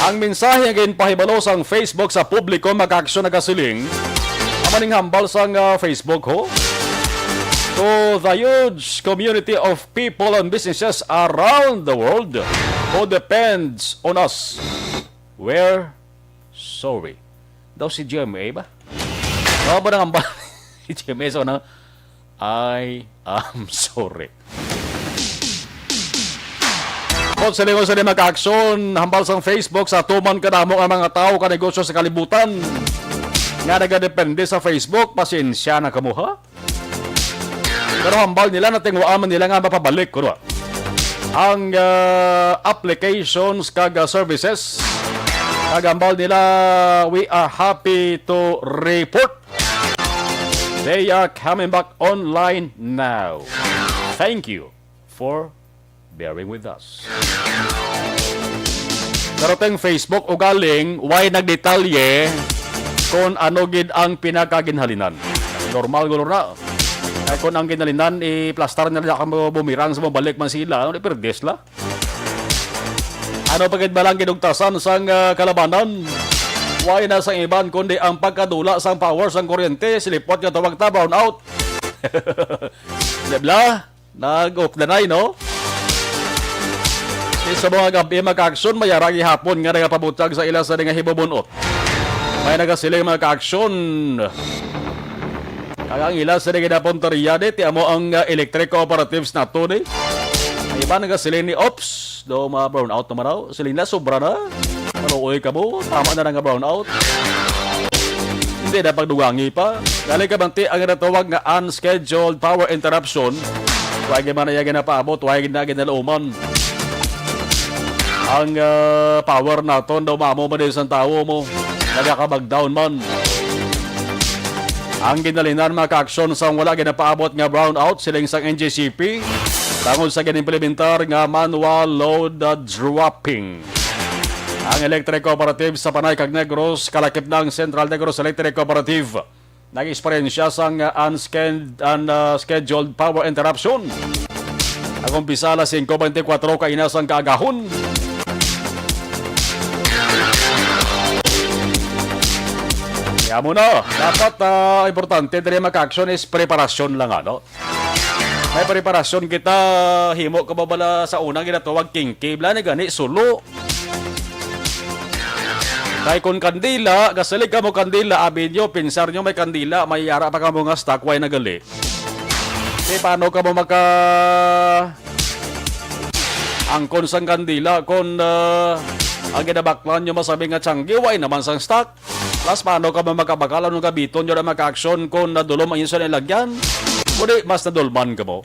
Ang mensahe nga ginpahibalo sang Facebook sa publiko, magkakso nagasiling, amo ning hambal sang, ah, Facebook, ho? To the huge community of people and businesses around the world who depends on us. We're sorry. Daw si G M A ba? Ano ba nang hambal? H M S, ano? "I am sorry." Kung sa lingon sa di magka-aksyon, hambal sang Facebook sa atuman kadamo nga mga tawo ka negosyo sa kalibutan nga nagadepende sa Facebook, pasensya na kamo, ha? Pero hambal nila, natingwaan man nila nga mapabalik, kuno, ang, ah, applications kag, ah, services. Kag hambal nila, we are happy to report they are coming back online now. Thank you for bearing with us. Pero teng Facebook, ugaling, way nagdetalye kung ano gid ang pinakaginhalinan. Normal guro na. Ay, kung ang ginhalinan, iplastar nila kamo bumirang sa mabalik man sila, ano, ipirdes la. Ano pa gid ba lang ginugtasan sang, ah, kalabanan? Way na sang iban kundi ang pagkadula sang power sang kuryente, silipot nga tawag ta brownout. Di bala? Nag-ukdanay, no? Di sa mga gab-i, magka-aksyon, may ara gihapon nga nagapabutag sa ila sa nga hibubunot. May nagasiling, magka-aksyon, kag ang ila sa nga ginapunteriya, di, ti amo ang, ah, electric cooperatives nato, di. Ang iba nagasiling ni, "Ops, do ma-brownout naman ako." Siling na, sobra na. Maluoy ka mo, tama na na nga brownout. Hindi na pagdugangi pa. Gali ka bang ti ang natawag nga unscheduled power interruption? Wala gid man na iya ginapaabot, wala gid na ginalauman. Ang, ah, power naton daw mamo man din sa tawo mo. Nagakabagdown man. Ang ginhalinan, mga kaaksyon, sang wala ginapaabot nga brownout, siling sang N G C P, tungod sa ginimplementar nga manual load, ah, dropping. Ang electric cooperative sa Panay kag Negros, kalakip na ang Central Negros Electric Cooperative, nag-eksperyensya sang, ah, unsken-, un-, ah, scheduled power interruption. Nag-umpisa alas singko bente kwatro kaina sang kaagahon. Kaya mo na, dapat, ah, importante diri, mga kaaksyon, is preparasyon lang, ano? May preparasyon kita, himo ka ba bala sa una ginatawag king cable, ni gani, sulo. Kay kung kandila, gasalig ka mo kandila, abi nyo, pinsar nyo may kandila, may ara pa ka mo nga stock, way nagali. Di, paano ka mo maka angkon sang kandila kung, ah, ang ginabaklan nyo masabi nga tiyanggi, way naman sang stock? Plus, paano ka mo makabakal? Anong gabiton nyo na, mga kaaksyon, kung nadulom ang inyo sa nilagyan? Kundi, mas nadulman ka mo.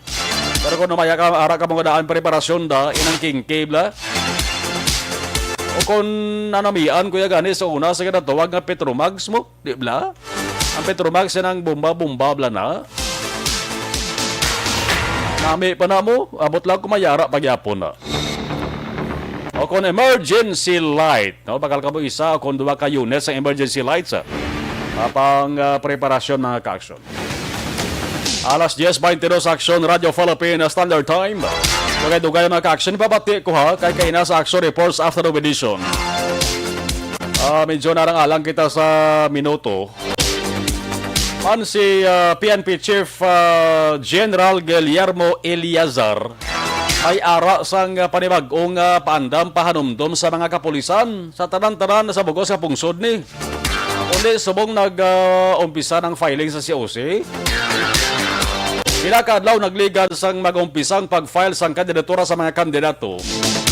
Pero kung namaya ka, ara ka mo nga daan preparasyon da, inang king cable, ah. O kung nanamian, kuya, gani sa una, sa ginatawag nga Petromax mo, di bala? Ang Petromax yan ang bomba-bomba, bala na. Nami pa na mo, abot lang kung mayara pagyapon na. O kung emergency light, no? Bakal ka mo isa o kung duha ka units sa emergency lights, ah. Apang, ah, preparasyon, mga kaaksyon. Alas diez bente dos, Aksyon Radyo Philippine Standard Time. Dugay-dugay, mga kaaksyon, ipabati ko, ha, kay kaina sa Aksyon Reports Afternoon Edition. Ah, medyo narang-alang kita sa minuto. An si, ah, P N P Chief, ah, General Guillermo Eleazar may ara sang, ah, panibag-ong, ah, paandam, pahanumdom sa mga kapulisan sa tanan-tanan sa bug-os nga pungsod ni. Kundi subong nag, ah, umpisa ng filing sa C O C, pila ka adlaw nagligad sang mag-umpisa ang pag-file sang kandidatura sa mga kandidato,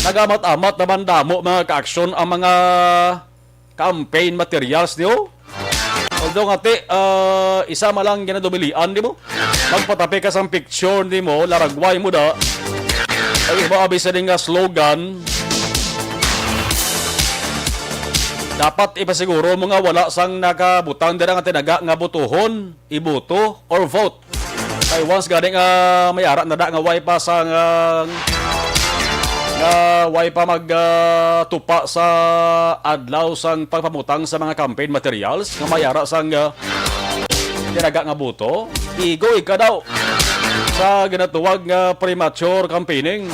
nagamat-amat naman damo, mga kaaksyon, ang mga campaign materials niyo. Although nga ti, ah, isa man lang ginadubilian nimo. Magpatapi ka sang picture nimo, laragway mo da. Ay mo abi sa nga slogan. Dapat ipasiguro mo nga wala sang nakabutang dira nga tinaga nga botohon, iboto, or vote. Kay once gani nga may ara na da nga way pa sa nga, nga way pa mag, ah, tupa sa adlaw sang pagpamutang sa mga campaign materials nga may ara sang, ah, tinaga nga boto, igoy ka daw sa ginatuwag nga premature campaigning.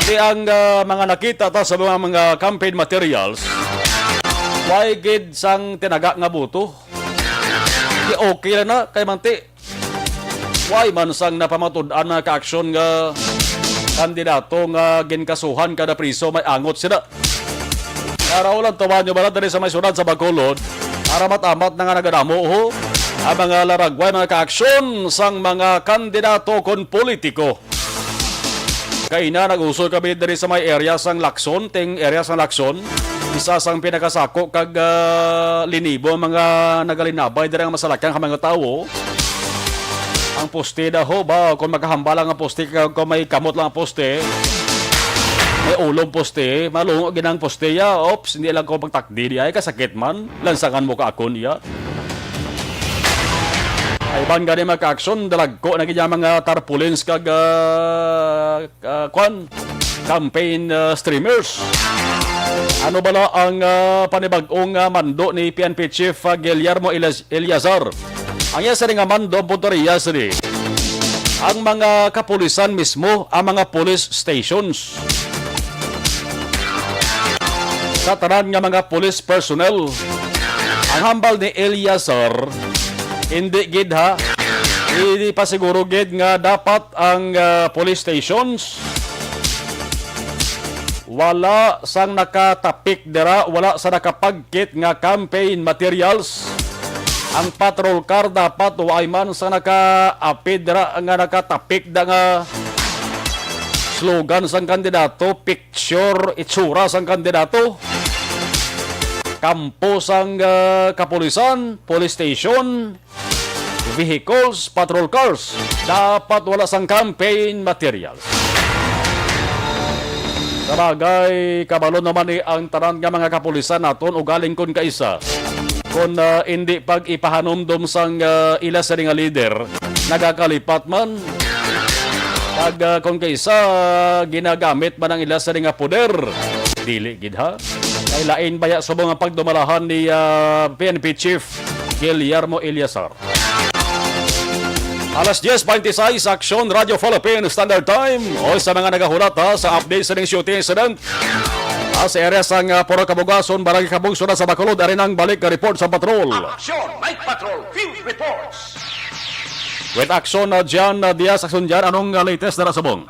Di ang, ah, mga nakita ta sa mga, mga campaign materials, way gid sang tinaga nga boto. Di okay lang na, kay manti. Why man sang napamatud-an na kaaksyon nga kandidato nga ginkasuhan kada priso may angot sila? Naraw lang tawa nyo ba na dali sa may syudad sa Bacolod? Aramat-amat na nga nagadamo, ho. ang mga laragway, mga kaaksyon sang mga kandidato kon politiko. Kay na nag-usoy kami diri sa may area sang Lacson, ting area sang Lacson. Isa sang pinakasako kag, ah, linibo ang mga nagalinabay diri ang masalakyan ka mga tawo. Ang poste daw ba, kung makahambal ang poste, kag kung may kamot lang ang poste, may ulong poste, malungo ginang poste ya. Ops, hindi lang ko pagtakdi di ay kasakit man. Lansangan mo ka akon iya. Ay ban gani mga kaaksyon, dalagko na gid ang mga tarpaulins kag, ah, ah, kwan, campaign, ah, streamers. Ano bala ang, ah, panibag-ong, ah, mando ni P N P Chief, ah, Guillermo Elias-, Eliazar? Ang iya sini nga mando, ang punto niya sini, ang mga kapulisan mismo, ang mga police stations, sa tanan nga mga police personnel. Ang hambal ni Eliazar, hindi gid ha, hindi pa siguro gid nga dapat ang, ah, police stations wala sang nakatapik dira, wala sa nakapagkit nga campaign materials. Ang patrol car dapat waay man sa nakaapid dira nga nakatapik da nga slogan sang kandidato, picture, itsura sang kandidato. Kampo sang, ah, kapulisan, police station, vehicles, patrol cars, dapat wala sang campaign materials. Sa bagay, kabalo naman ni ang tanan nga mga kapulisan naton, ugaling kon kaisa, kon, ah, indi pag ipahanumdom sang, ah, ila sini nga leader, nagakalipat man. Kag, ah, kon kaisa, ginagamit man ang ila sini nga poder. Dili gid ha. Kay lain baya sa mga pagdumalahan ni, ah, P N P Chief Guillermo Eliasar. Alas diez veintiséis, Aksyon Radio Philippine Standard Time. O sa mga nagahulat ha, sa update sa ning shooting incident, ah, sa area sang, ah, Purok Kabugason, Barangay Kabugso na sa Bacolod, ari nang balik nga report sa patrol. Aksyon, Night Patrol, Field Reports. With Aksyon, ah, Jan, ah, Diaz, Aksyon Jan, anong, ah, latest dara subong?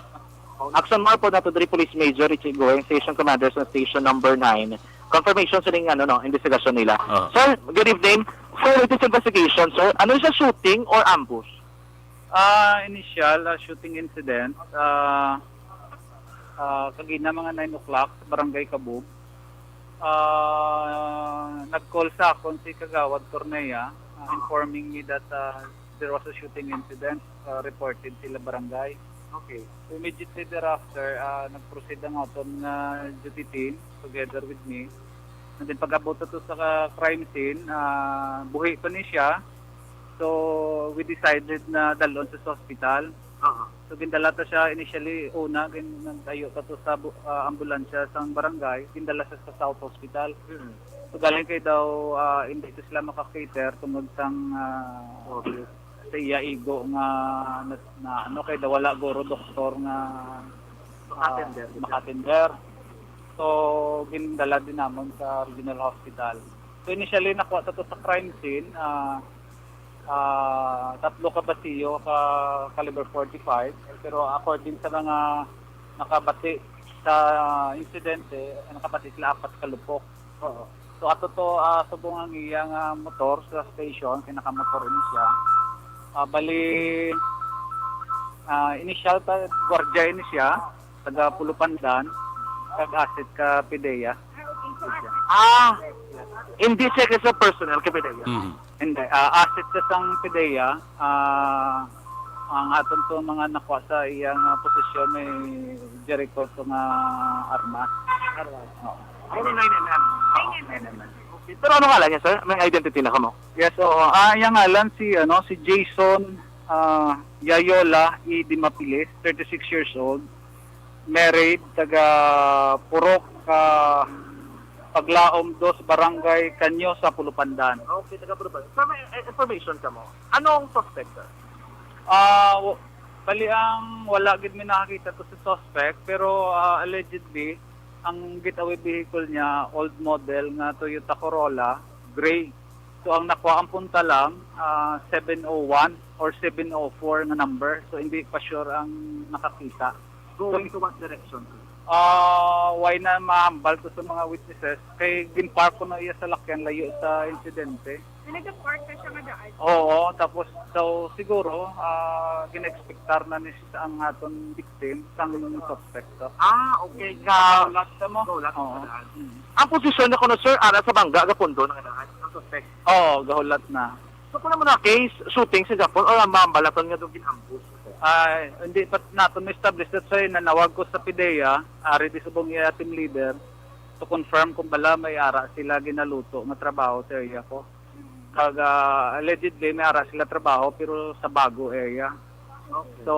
Action Marpo nato diri, Police Major Richie Goeng, Station Commander sa Station Number Nine. Confirmation sa ning, ano, no, investigasyon nila. Ah. Sir, good evening. Sir, latest investigation, sir, ano siya, shooting or ambush? Ah, initial, ah, shooting incident, ah, ah, kagina mga nine o'clock sa Barangay Kabug. Ah, nag-call sa akon si Kagawad Cornea, ah, informing me that, ah, there was a shooting incident, ah, reported sila barangay. Okay. So, immediately thereafter, ah, nag-proceed ang aton nga duty team together with me. And then, pag-abot to sa crime scene, ah, buhi pa ni siya. So, we decided na dalon sa hospital. Aha. So, gindala ta siya initially, una, gin-, nagtayo ta to sa bu-, ah, ambulansya sang barangay, gindala siya sa South Hospital. Mm. So, galing kay daw, ah, hindi to sila maka-cater tungod sang, ah, Okay. sa iya igo nga na, na ano, kay daw wala guro doktor nga, ah, Makatender. makatender. So, gindala din namon sa Regional Hospital. So, initially, nakuha sa to sa crime scene, ah, ah, tatlo ka basiyo ka caliber forty-five, pero according sa mga nakabati sa insidente, nakabati sila apat ka lupok. Oo. So, ato to, ah, subong ang iya nga motor sa station, kay nakamotor ini siya. Ah, bali, ah, initial ta, gwardiya ini siya, taga Pulupandan, kag asset ka PDEA. Ah, hindi siya kasi personnel ka PDEA. Mhm. Hindi, ah, asset siya sang PDEA, ah, ang aton to mga nakuha sa iyang, ah, posisyon may Jericho to nga armas. Armas. Oo. Ay, may nine M M. Nine M M. Okay. Pero ano ngalan niya, sir? May identity na kamo? Yes, oo. Ah, iyang ngalan si, ano, si Jason, ah, Yayola E. Dimapilis, thirty-six years old, married, taga Purok, ah, Paglaom dos, Barangay Kanyo sa Pulupandan. Okay, taga Pulupandan. So, may, eh, information ka mo? Anong suspect, sir? Ah, w-, bali ang wala gid mi nakakita to sa suspect, pero, ah, allegedly, ang getaway vehicle niya, old model nga Toyota Corolla, gray. So, ang nakuha ang punta lang, ah, seven oh one or seven oh four nga number. So, hindi pa sure ang nakakita. Going to what direction, sir? Ah, why na mahambal to sa mga witnesses? Kay ginpark ko na iya sa lakyan layo sa insidente. Nag-park na siya nga daan. Oo, tapos, so, siguro, ah, gina-expectar na ni siya ang aton victim, sang suspect. So, Ah, okay. Ka, gahulat siya mo? Gahulat Oo. siya. Mm. Ang posisyon na kuno, sir, ara sa bangga, gapundo na nga daan, ang suspect. Oo, gahulat na. So, kung ano na case, shooting sa Japon, or ang mambalaton nga doon ginambus? Ah, hindi pa naton ma-establish. That's why nanawag ko sa PDEA, ari di subong iya team leader, to confirm kung bala may ara sila ginaluto nga trabaho sa area ko. Kag, ah, allegedly, may ara sila trabaho, pero sa Bago area. Okay. So,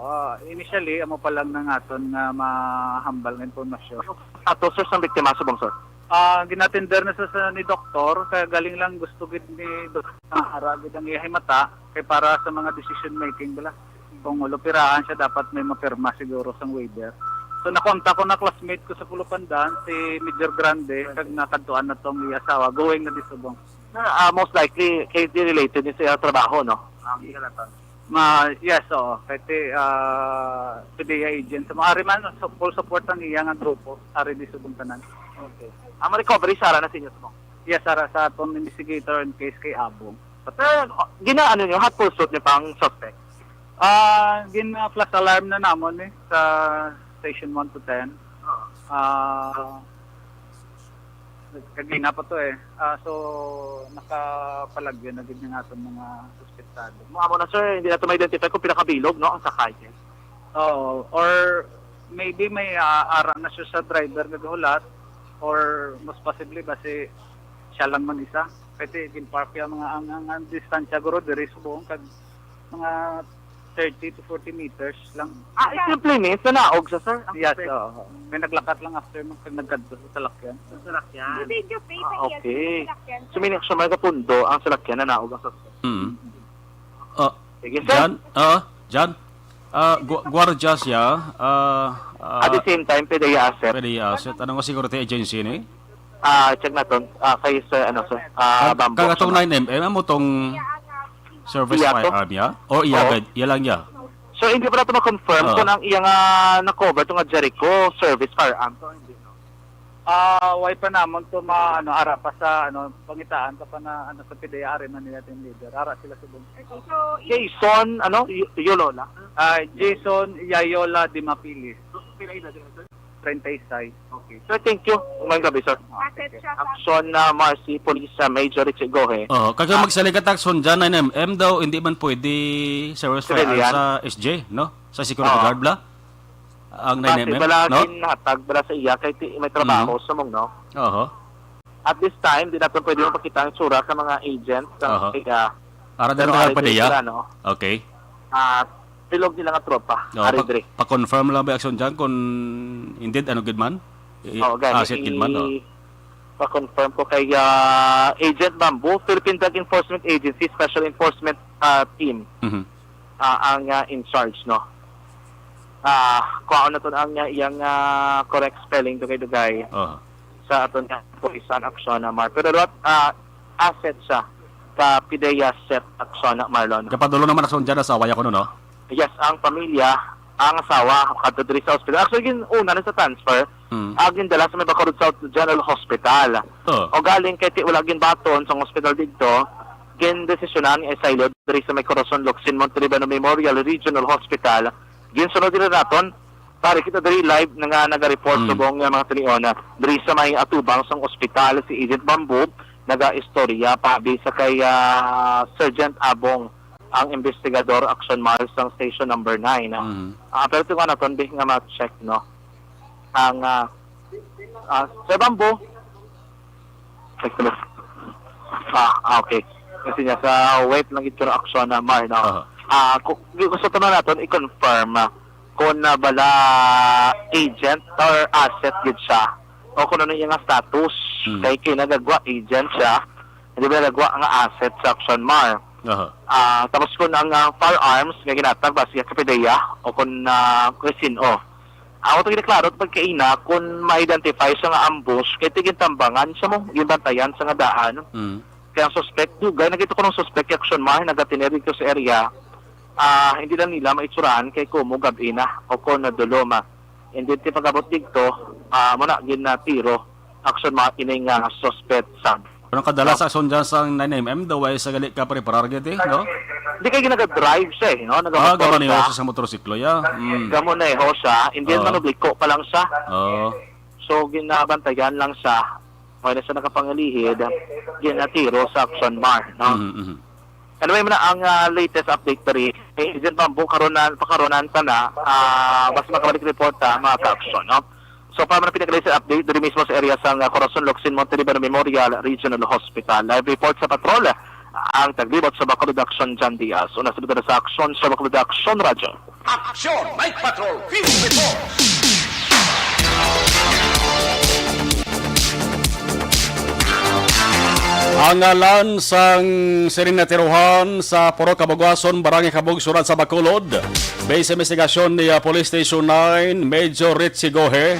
ah, initially, amo pa lang nang aton nga mahambal nga impormasyon. Ato, sir, sang biktima subong, sir? Ah, ginatender na sa, sa ni doktor, kaya galing lang gusto gid ni doktor nga ara gid ang iyang mata, kay para sa mga decision making bala. Kung ulupirahan siya, dapat may mapirma siguro sang waiver. So, nakontak ko na classmate ko sa Pulupandan, si Major Grande, kag nakadtuan na tong iya asawa, going na di subong. Ah, most likely, kay di related ni sa iyang trabaho, no? Ang ginatan. Ma, yes, oo. Kay ti, ah, PDEA agent. Sa mga ari man, so, full support ang iya nga grupo, ari di subong tanan. Okay. Ang recovery, sara na sa inyo, subong? Yes, sara sa atong investigator in case kay Abong. Pero, ginaano nyo, hot pursuit nyo pang suspect? Ah, gin-, ah, flash alarm na namon, eh, sa station one to ten. Oo. Ah, kagina pa to, eh. Ah, so, nakapalagyo na gid ang aton mga suspetsado. Mo amo na, sir, hindi nato ma-identify kung pila ka bilog, no, ang sakay. Oo, or maybe may, ah, ara na siya sa driver nga gahulat, or most possibly, basi siya lang man isa. Kasi gin-park ang mga, ang, ang, ang distansya guro diri subong kag mga thirty to forty meters lang. Ah, simple ni, sa naog sa, sir? Ang Yes, suspect? Oo. May naglakat lang after mo kag nagkadto sa salakyan. Sa salakyan? Hindi, yung face Ah, ang iya okay. Sa salakyan, So, sir. Meaning, siya may kapundo ang salakyan na naog ang suspect. Mm. Ah, Sige, sir. Jan, ah, Jan, ah, gu-, gwardiya siya, ah, ah, At the same time, PDEA asset. PDEA asset. Ano nga security agency ni? Ah, check naton. Ah, kay sir, ano, sir? Ah, Kag, Bamboo, kag atong ano? nine M M, amo tong service Iya to? firearm niya? O iya, Oo. gad-, iya lang niya? So, hindi pa nato ma-confirm Oo. kung ang iya nga na-cover to nga Jericho service firearm to, hindi, no? Ah, way pa namon to ma-, ano, ara pa sa, ano, pangitaan pa pa na, ano, sa PDEA, ari man nila team leader. Ara sila subong. Okay, so, Jason, ano, Y-, Yolola? Ah, Jason Yayola Dimapilis. So, pila edad yun, sir? Treinta y seis. Okay. Sir, thank you. Umayong gabi, sir. Asset siya sa Action na Marcy, Police sa Major Richie Gohe. Oh, kag Ah. magsaligat action dyan, nine M M daw, hindi man pwede service Civilian? firearm sa S J, no? Sa security Oo. guard bla? Ang Base nine M M, bala no? ginhatag bala sa iya kay ti-, may trabaho Mhm. sa mong, no? Oho. At this time, di natin pwede mapakita ang tsura sa mga agent sa Oho. kaya Ara din pero tayo ari pa din diya? sila, no? Okay. Ah, bilog nila nga tropa, Oo, ari pa, diri. pa-confirm lang ba action dyan kung indeed, ano gid man? I-, Oo, gani, asset gid man, i-, oh. pa-confirm ko kay, ah, Agent Bamboo, Philippine Drug Enforcement Agency Special Enforcement, ah, Team, Mhm. ah, ang, ah, in charge, no? Ah, kuhaon naton ang, ah, iyang, ah, correct spelling, dugay-dugay. Oh. Sa aton nga police and action na mar. Pero what, ah, asset siya sa PDEA set action na, Marlon. Kapadulo naman action dyan, asawa ya kuno, no? Yes, ang pamilya, ang asawa, kadto diri sa ospital. Actually, gin-, una na sa transfer, Mm. ang gindala sa may Bacolod South General Hospital. Oh. O galing kay ti-, wala ginbaton sa ospital dito, gindesisyonan nga isaylo diri sa may Corazon Locsin Montelibano Memorial Regional Hospital. Ginsunod diri naton, pare, kita diri live na nga naga-report Mm. subong nga mga tinion na diri sa may atubang sang ospital si Agent Bamboo, naga-istorya pa abi sa kay, ah, Sergeant Abong, ang investigador, action mar sang station number nine. Mm. Ah, pero tunga naton, bi, nga ma-check, no? Ang, ah, ah, Sir Bamboo. Ah, ah, okay. Kasi niya sa wait lang ito na action na mar, no? Aha. Ah, ku-, gusto to na naton i-confirm, ah, kung na bala agent or asset gid siya o kung ano yung status. Hmm. Kay kinagagwa agent siya, hindi ba nagwa nga asset sa action mar? Aha. Ah, tapos kung ang, ah, firearms nga ginatag ba siya kapideya o kung, ah, kung sino. Ako to ginaklaro pagkaina kung ma-identify siya nga ambush kay tigintambangan siya mo, ginbantayan sa nga daan. Mm. Kaya ang suspect, dugay na gito ko ng suspect kay action mar, nagatinir dito sa area. Ah, hindi lang nila maitsurahan kay kumo gabi na o kung nadulom. Hindi ti pag-abot dito, ah, muna gin na tiro, action mar, ini nga suspect sa Pero ang kadala sa aksyon dyan sa nine M M, daw ay sa gali ka preparar gid, eh, no? Di kay ginaga-drive siya, eh, no? Ah, Nagamotor gamo ni siya. Jose sa motorsiklo, ya. Mm. Gamo na, eh, ho siya. Hindi Oo. man obliko pa lang siya. Oo. So, ginabantayan lang siya. Wala siya nakapangalihid. Ginatiro sa action bar, no? Mhm, mhm. Anyway, man ang, ah, latest update diri. Eh, Agent Bamboo, karon na, pakaronan ta na, ah, basta makabalik report, ah, mga ka-action, no? So, para man ang pinakalatest update diri mismo sa area sang, ah, Corazon Locsin, Monte Libano Memorial Regional Hospital. Live report sa patrol, ang taglibot sa Bacolod Action, John Diaz. Una sa bida sa aksyon sa Bacolod Action, Radyo. Action, Night Patrol, Field Report. Ang ngalan sang sining natiruhan sa Purok Kabugason, Barangay Kabug, Syudad sa Bacolod. Base sa investigasyon ni, ah, Police Station nine, Major Richie Gohe,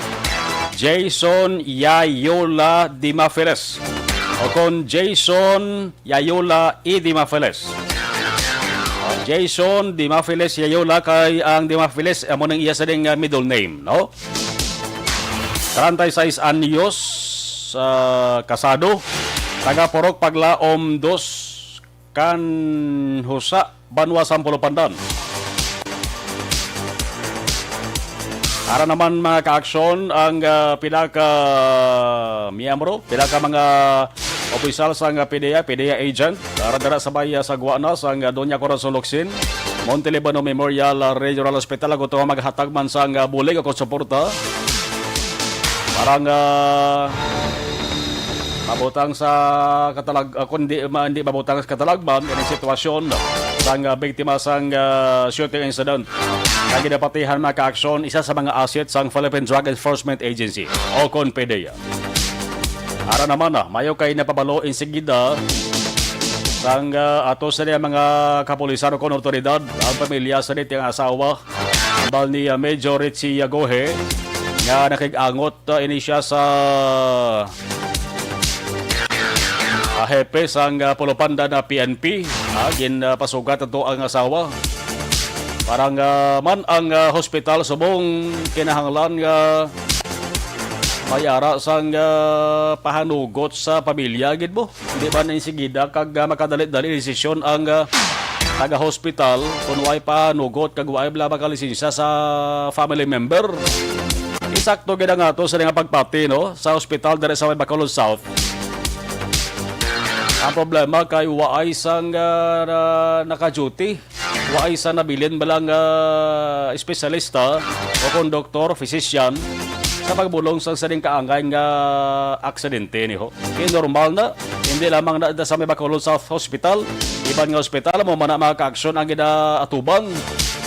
Jason Yayola Dimafiles, o kon Jason Yayola E. Dimafiles. Ah, Jason Dimafiles Yayola, kay ang Dimafiles, amo nang iya sa ding, ah, middle name, no? Treinta y seis anyos, ah, kasado, taga Purok Paglaom dos, Kanhusa, Banwa, Sampolo, Pandan. Ara naman, mga ka-aksyon, ang, ah, pila ka miyembro, pila ka mga opisyal sang, ah, PDEA, PDEA agent, ara dira sa bay, ah, sa Guana, sang, ah, Doña Corazon Locsin, Monte Libano Memorial, ah, Regional Hospital, ang gusto nga maghatag man sang, ah, bulig o suporta. Para nga mabutang sa katalag-, ah, kung di, ma-, hindi mabutang sa katalagman, ini sitwasyon sang, ah, biktima sang, ah, shooting incident. Ang ginapatihan, mga ka-aksyon, isa sa mga asset sang Philippine Drug Enforcement Agency o kon PDEA. Ara naman, ah, mayo kay napabalo insigida sang, ah, ato sa mga kapulisan o kon awtoridad ang pamilya sa niti ang asawa, ambal ni, ah, Major Richie Yagohe, nga nakig-angot, ah, ini siya sa, ah, hepe sang, ah, Pulupanda na P N P, ah, gin, ah, pasugat ato ang asawa. Para nga man ang, ah, hospital subong kinahanglan nga may ara sang, ah, pahanugot sa pamilya gid mo. Hindi ba na insigida kag, ah, makadali-dali desisyon ang, ah, taga-hospital kung way panugot kag way bala makalisensya sa family member? Isakto gid ang ato sa nga pagpati, no, sa hospital diri sa may Bacolod South. Ang problema kay waay sang, ah, na, naka-duty, waay sa nabilin bala nga espesyalista o kon doktor, physician, sa pagbulong sa sining kaangay nga aksidente, ni ho. Kay normal na, hindi lamang na sa may Bacolod South Hospital, iban nga ospital, amo man na mga ka-aksyon ang ginaatubang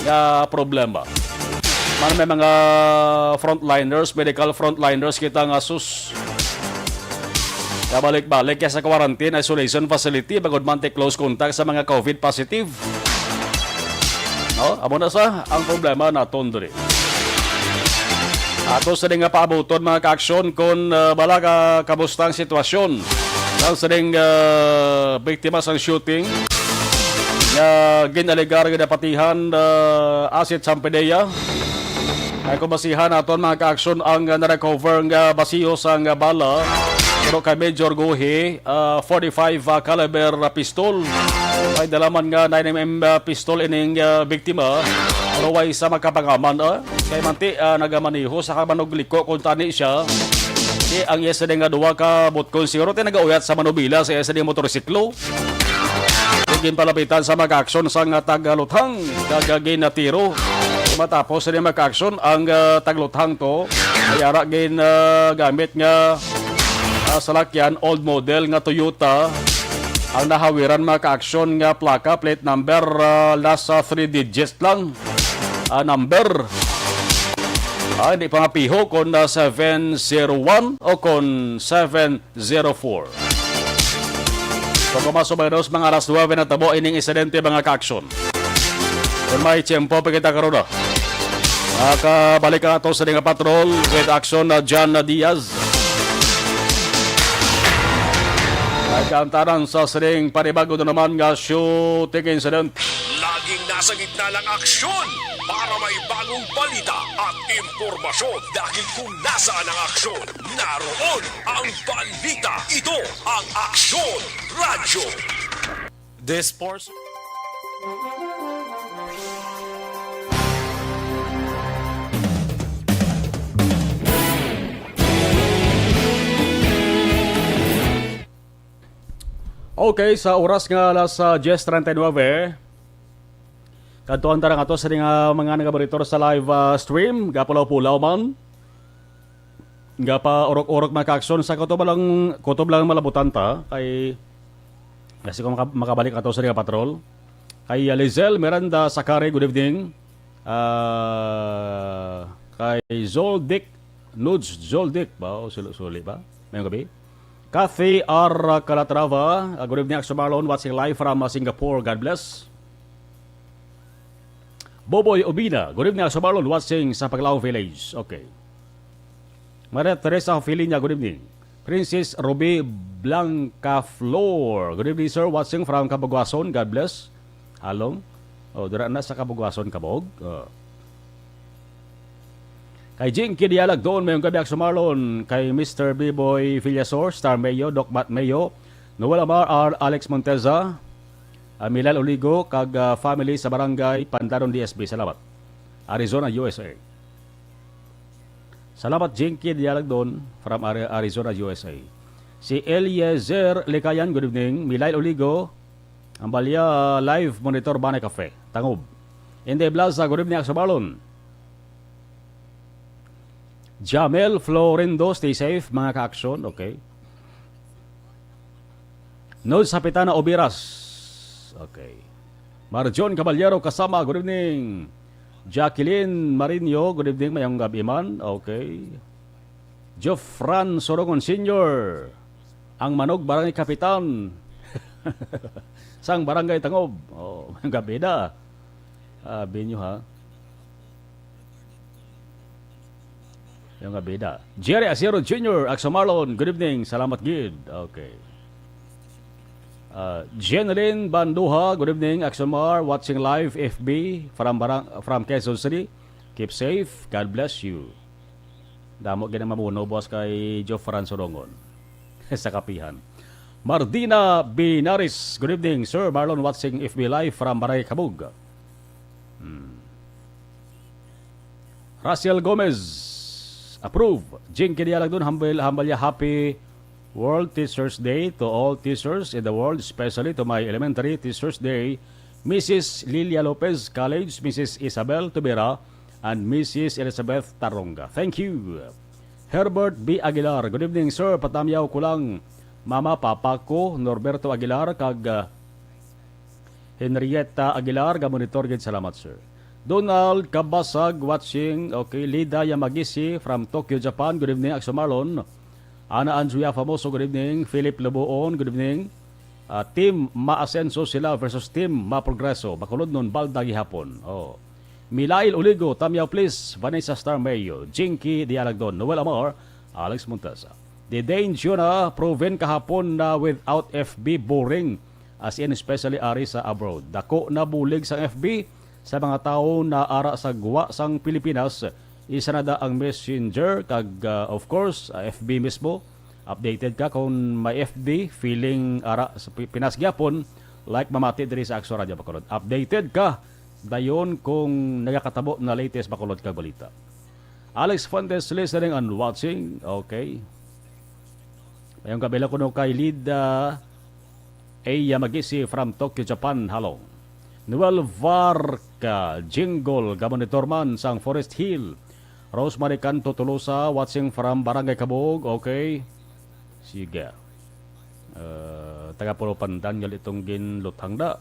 nga problema. Man may mga frontliners, medical frontliners kita nga sus, kabalik-balik kaya sa quarantine isolation facility, bangod man ti close contact sa mga COVID positive. No? Amo na sa ang problema naton diri. Ato sa nga paabuton, mga ka-aksyon, kung, ah, bala ka, kamusta ang sitwasyon sang sining, ah, biktima sang shooting nga ginalegar nga napatihan, ah, asset sang PDEA. Ay kung basihan naton, mga ka-aksyon, ang, ah, na-recover nga basiyo sang, ah, bala, pero kay Major Gohe, ah, forty-five, ah, caliber, ah, pistol. May dala man nga nine M M, ah, pistol ining, ah, biktima. Pero way sa makapangaman, ah. Kay manti, ah, nagamaneho sa kamanugliko kung tani siya. Di ang iya sini nga duha ka butkon siguro ti nagauyat sa manubila sa iya sini motorsiklo. Ginpalapitan sa mga aksyon sang, ah, tagaluthang kag ginatiro. Matapos sini mga aksyon ang, ah, tagluthang to, ay ara gin, ah, gamit nga, ah, salakyan, old model nga Toyota ang nahawiran, mga ka-aksyon, nga plaka, plate number, ah, last, ah, three digits lang, ah, number. Ah, hindi pa mapiho kung, ah, seven zero one o kung seven zero four. So, kung mas o menos, mga alas nuebe natabo ining insidente, mga ka-aksyon. Kung may tiyempo pa kita karon, ah. Makabalik ang ato sa nga patrol with action na John Diaz. Nagkaantaran sa sining panibago na naman nga shooting incident. Laging na Sa gitna ng aksyon, para may bagong balita at impormasyon, dahil kung nasaan ang aksyon, naroon ang balita. Ito ang Aksyon Radyo. This portion. Okay, sa oras nga alas, ah, diyes treinta y nueve, kadtuan ta na nga to sa mga, mga nagamonitor sa live, ah, stream, gapulaw-pulaw man. Nga pa urok-urok, mga kaaksyon, sa kutob lang, kutob lang malabutan ta, kay, kasi kung maka-, makabalik ato sa nga patrol. Kay, uh, Lizelle Miranda Sakari, good evening. Ah, kay Zoldic, Nudes Zoldic ba? O Suli, Suli ba? Mayong gabi. Kathy R Calatrava, uh, good evening, Aksyon Marlon, watching live from, uh, Singapore. God bless. Boboy Obina, good evening, Aksyon Marlon, watching sa Paglao Village. Okay. Maria Teresa Filiña, good evening. Princess Ruby Blancaflor, good evening, sir. Watching from Cabugwason. God bless. Halong. Oh, dira na sa Cabugwason, Cabug. Oh. Kay Jinky Dialagdon, mayong gabi, Aksyon Marlon. Kay Mister Biboy Villasor, Star Mayo, Doc Matt Mayo, Noel Amar, Ar-, Alex Monteza, ah, Milal Oligo, kag, ah, family sa Barangay Pandanon, D S B. Salamat. Arizona, U S A. Salamat, Jinky Dialagdon from Ari-, Arizona, U S A. Si Eliezer Likayan, good evening. Milail Oligo, ang Balya Live Monitor, Banay Cafe, Tangob. Inday Blaza, good evening, Aksyon Marlon. Jamel Florendo, stay safe, mga ka-aksyon. Okay. Nod sa Pitana Obiras. Okay. Marjon Caballero kasama, good evening. Jacqueline Marino, good evening, mayong gabi man. Okay. Jofran Sorongon Senior, ang Manog Barangay Kapitan sang Barangay Tangob. Oh, mayong gabi na. Ah, binyo ha. Yung nga bida. Jerry Asiero Junior, Aksyon Marlon, good evening. Salamat gid. Okay. Uh, Jeneline Banduha, good evening, Aksyon Mar, watching live F B from Barang-, from Quezon City. Keep safe. God bless you. Damo gid ang mamuno, boss, kay Jofran Sorongon sa kapihan. Mardina Binaris, good evening, Sir Marlon, watching F B live from Barangay Kabug. Hmm. Raciel Gomez, approve. Jing Kidialag dun, humble, humble ya, happy World Teachers Day to all teachers in the world, especially to my elementary teachers day, Missus Lilia Lopez, college, Missus Isabel Tubera, and Missus Elizabeth Taronga. Thank you. Herbert B Aguilar, good evening, sir. Patamyaw ko lang, mama, papa ko, Norberto Aguilar, kag, ah, Henrietta Aguilar, ga monitor gid. Salamat, sir. Donald Kabasag watching. Okay, Lida Yamagisi from Tokyo, Japan. Good evening, Aksyon Marlon. Ana Andrea Famoso, good evening. Philip Lubuon, good evening. Ah, Team Maasenso sila versus Team Maprogreso. Bacolod nun, balda gihapon. Oh. Milail Uligo, Tamyaw please. Vanessa Star Mayo, Jinky Dialagdon, Noel Amar, Alex Montesa. Didain Juna, proven kahapon na without F B, boring. As in, especially ari sa abroad. Dako na bulig sang F B sa mga tawo na ara sa gwa sang Pilipinas. Isa na da ang Messenger kag, ah, of course, ah, F B mismo. Updated ka kung may F B, feeling ara sa Pi-, Pinas gyapon, like mamati diri sa Aksyon Radyo Bacolod. Updated ka dayon kung nagakatabo na latest Bacolod kag balita. Alex Fuentes listening and watching. Okay. Mayong gabi lang kuno kay Lida A Yamagisi from Tokyo, Japan. Halong. Noel Varca, Jingle, gamonitor man sang Forest Hill. Rosemary Canto Tolosa, watching from Barangay Kabog. Okay. Sige. Uh, taga Pulo Pandan, gali itong ginluthang da.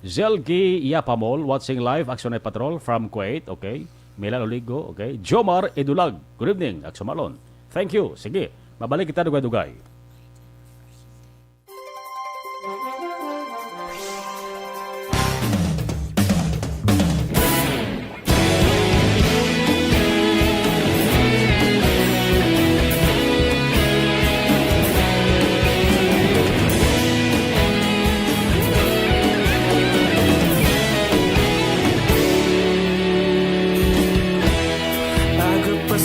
Zelgi Yapamol, watching live, Aksyon Night Patrol from Kuwait. Okay. Milan Oligo. Okay. Jomar Idulag, good evening, Aksyon Marlon. Thank you. Sige. Mabalik kita dugay-dugay.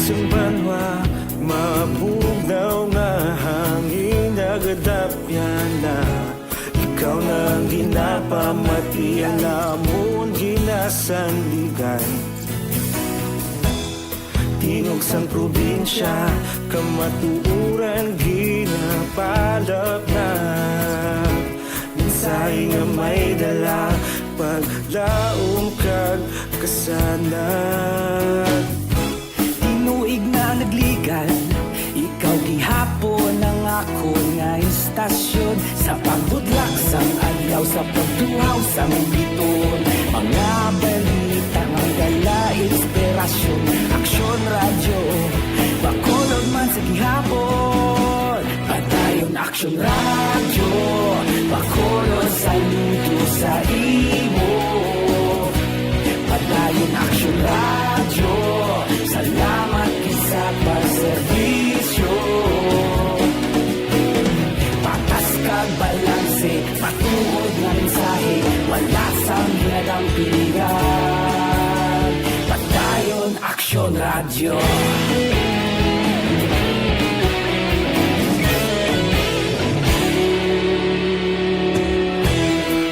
Ang banwa, mabugnaw nga hangin nagadapyan na. Ikaw na ang ginapamati, ang amon ginasandigan. Tingog sang probinsya, kamatuoran ginapalapnag. Mensahe nga may dala, paglaom kag kasanag. Tinuig na nagligan, ikaw gihapon ang akon nga istasyon. Sa pagbudlak sang adlaw, sa pagtuhaw sang biton, mga balita nga dala inspirasyon. Aksyon Radyo, Bacolod man sa gihapon. Padayon Aksyon Radyo, Bacolod, saludo sa imo. Padayon Aksyon Radyo, salamat gid sa pagserbisyo. Patas kag balanse, matuod nga mensahe, wala sang ginadampigan. Padayon Aksyon Radyo.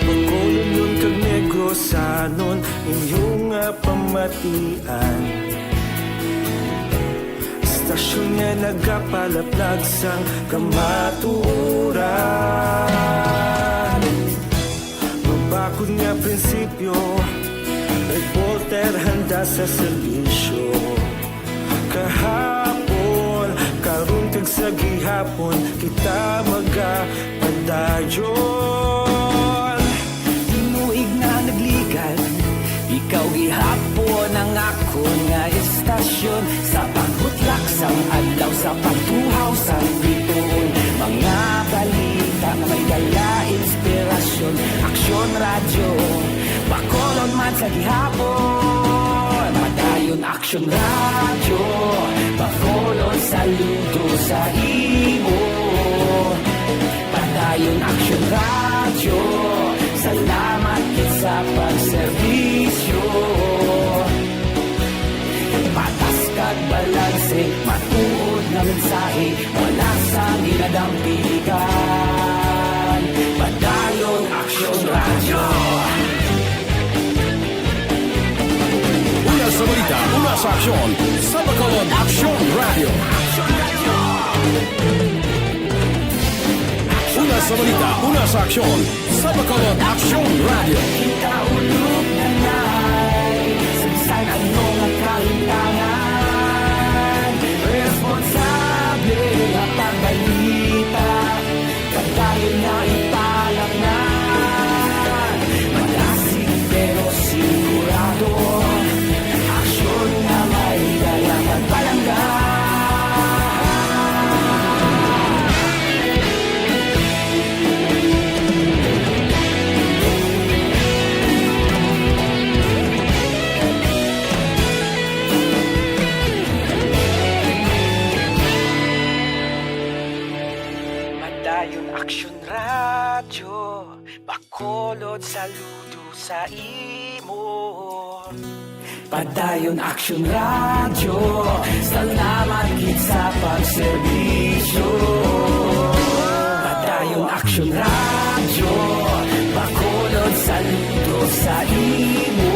Bacolodnon kag Negrosanon, inyo nga pamatian. Istasyon nga nagapalaplag sang kamatuoran. Mabakod nga prinsipyo, reporter handa sa serbisyo. Kahapon, karon kag sa gihapon, kita magapadayon. Tinuig na nagligan, ikaw gihapon ang akon nga istasyon. Sa pagbutlak sang adlaw, sa pagtuhaw sang bituon, mga balita nga may dala inspirasyon. Aksyon Radyo, Bacolod man sa gihapon. Padayon Aksyon Radyo, Bacolod, saludo sa imo. Padayon Aksyon Radyo, salamat gid sa pagserbisyo. Patas kag balanse, matuod nga mensahe, wala sang ginadampigan. Padayon Aksyon Radyo. Una sa balita, una sa aksyon, sa Bacolod Aksyon Radyo. Una sa balita, una sa aksyon, sa Bacolod Aksyon Radyo. Kita ulog na nay, sa bisan ano nga kahimtangan, responsable nga pagbalita. Padayon nga ipalapngan, malasig pero sigurado, aksyon nga may dala pagpalangga. Padayon Aksyon Radyo, Bacolod, saludo sa imo. Padayon Aksyon Radyo, salamat gid sa pagserbisyo. Padayon Aksyon Radyo, Bacolod, saludo sa imo.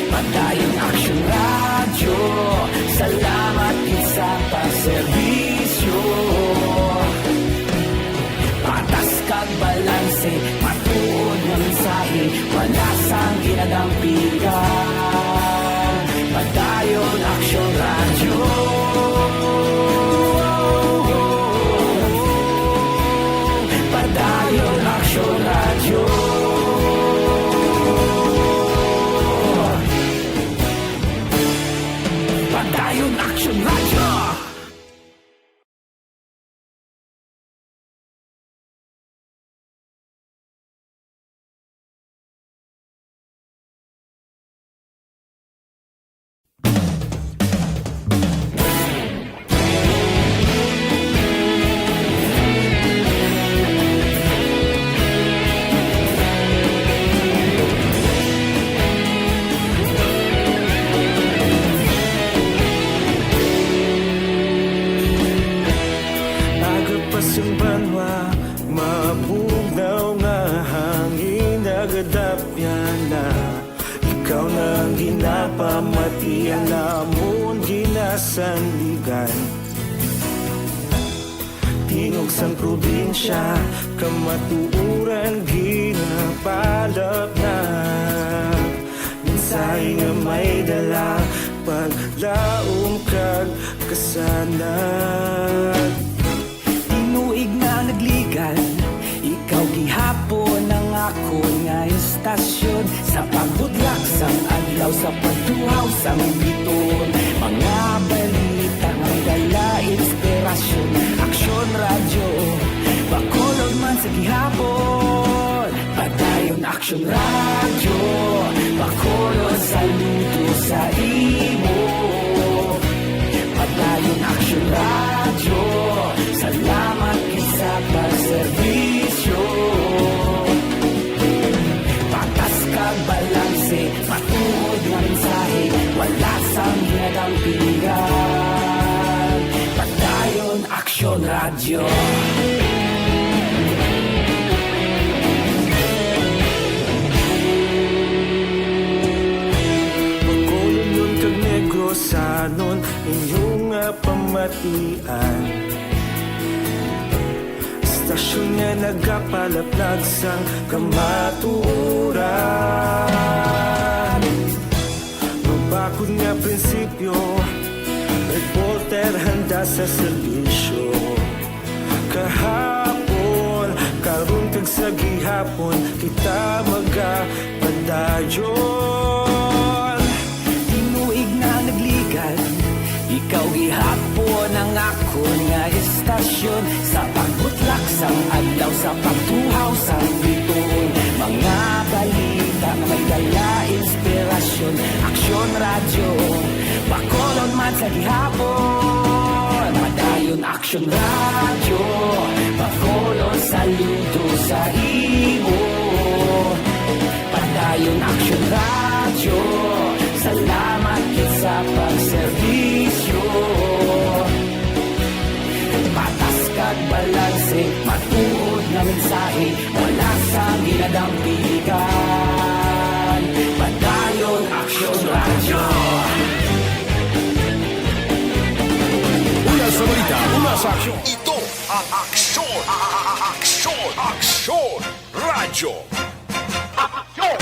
Padayon Aksyon Radyo, salamat gid sa pagserbisyo. Patas kag balanse, matuod nga mensahe, wala sang ginadampigan. Padayon Aksyon Radyo. Padayon Aksyon Radyo. Padayon Aksyon Radyo. sandigan. Tingog sang probinsya, kamatuoran ginapalap na. Mensahe nga may dala, paglaom kag kasanag. Tinuig nga nagligan, ikaw gihapon ang akon nga istasyon. Sa pagbutlak sang adlaw, sa pagtuhaw sang biton, mga balita may dala inspirasyon. Aksyon Radyo, Bacolod man sa gihapon. Padayon Aksyon Radyo, Bacolod, saludo sa imo. Padayon Aksyon Radyo, salamat gid sa pagserbisyo. Patas kag balanse, matuod nga mensahe, wala sang ginadampigan. Padayon Aksyon Radyo. Bacolodnon kag Negrosanon, inyo nga pamatian. Istasyon nga nagapalaplag sang kamatuoran. Mabakod nga prinsipyo, reporter handa sa serbisyo. Kahapon, karon kag sa gihapon, kita magapadayon. Tinuig na nagligan, ikaw gihapon ang akon nga istasyon. Sa pagbutlak sang adlaw, sa pagtuhaw sang bituon, mga balita nga may dala inspirasyon. Aksyon Radyo, Bacolod man sa gihapon. Padayon Aksyon Radyo, Bacolod, saludo sa imo. Padayon Aksyon Radyo, salamat gid sa pagserbisyo. Patas kag balanse, matuod nga mensahe, wala sang ginadampigan. Padayon Aksyon Radyo. Una sa balita, una sa aksyon. Ito ang aksyon, aksyon, aksyon, radyo. Aksyon!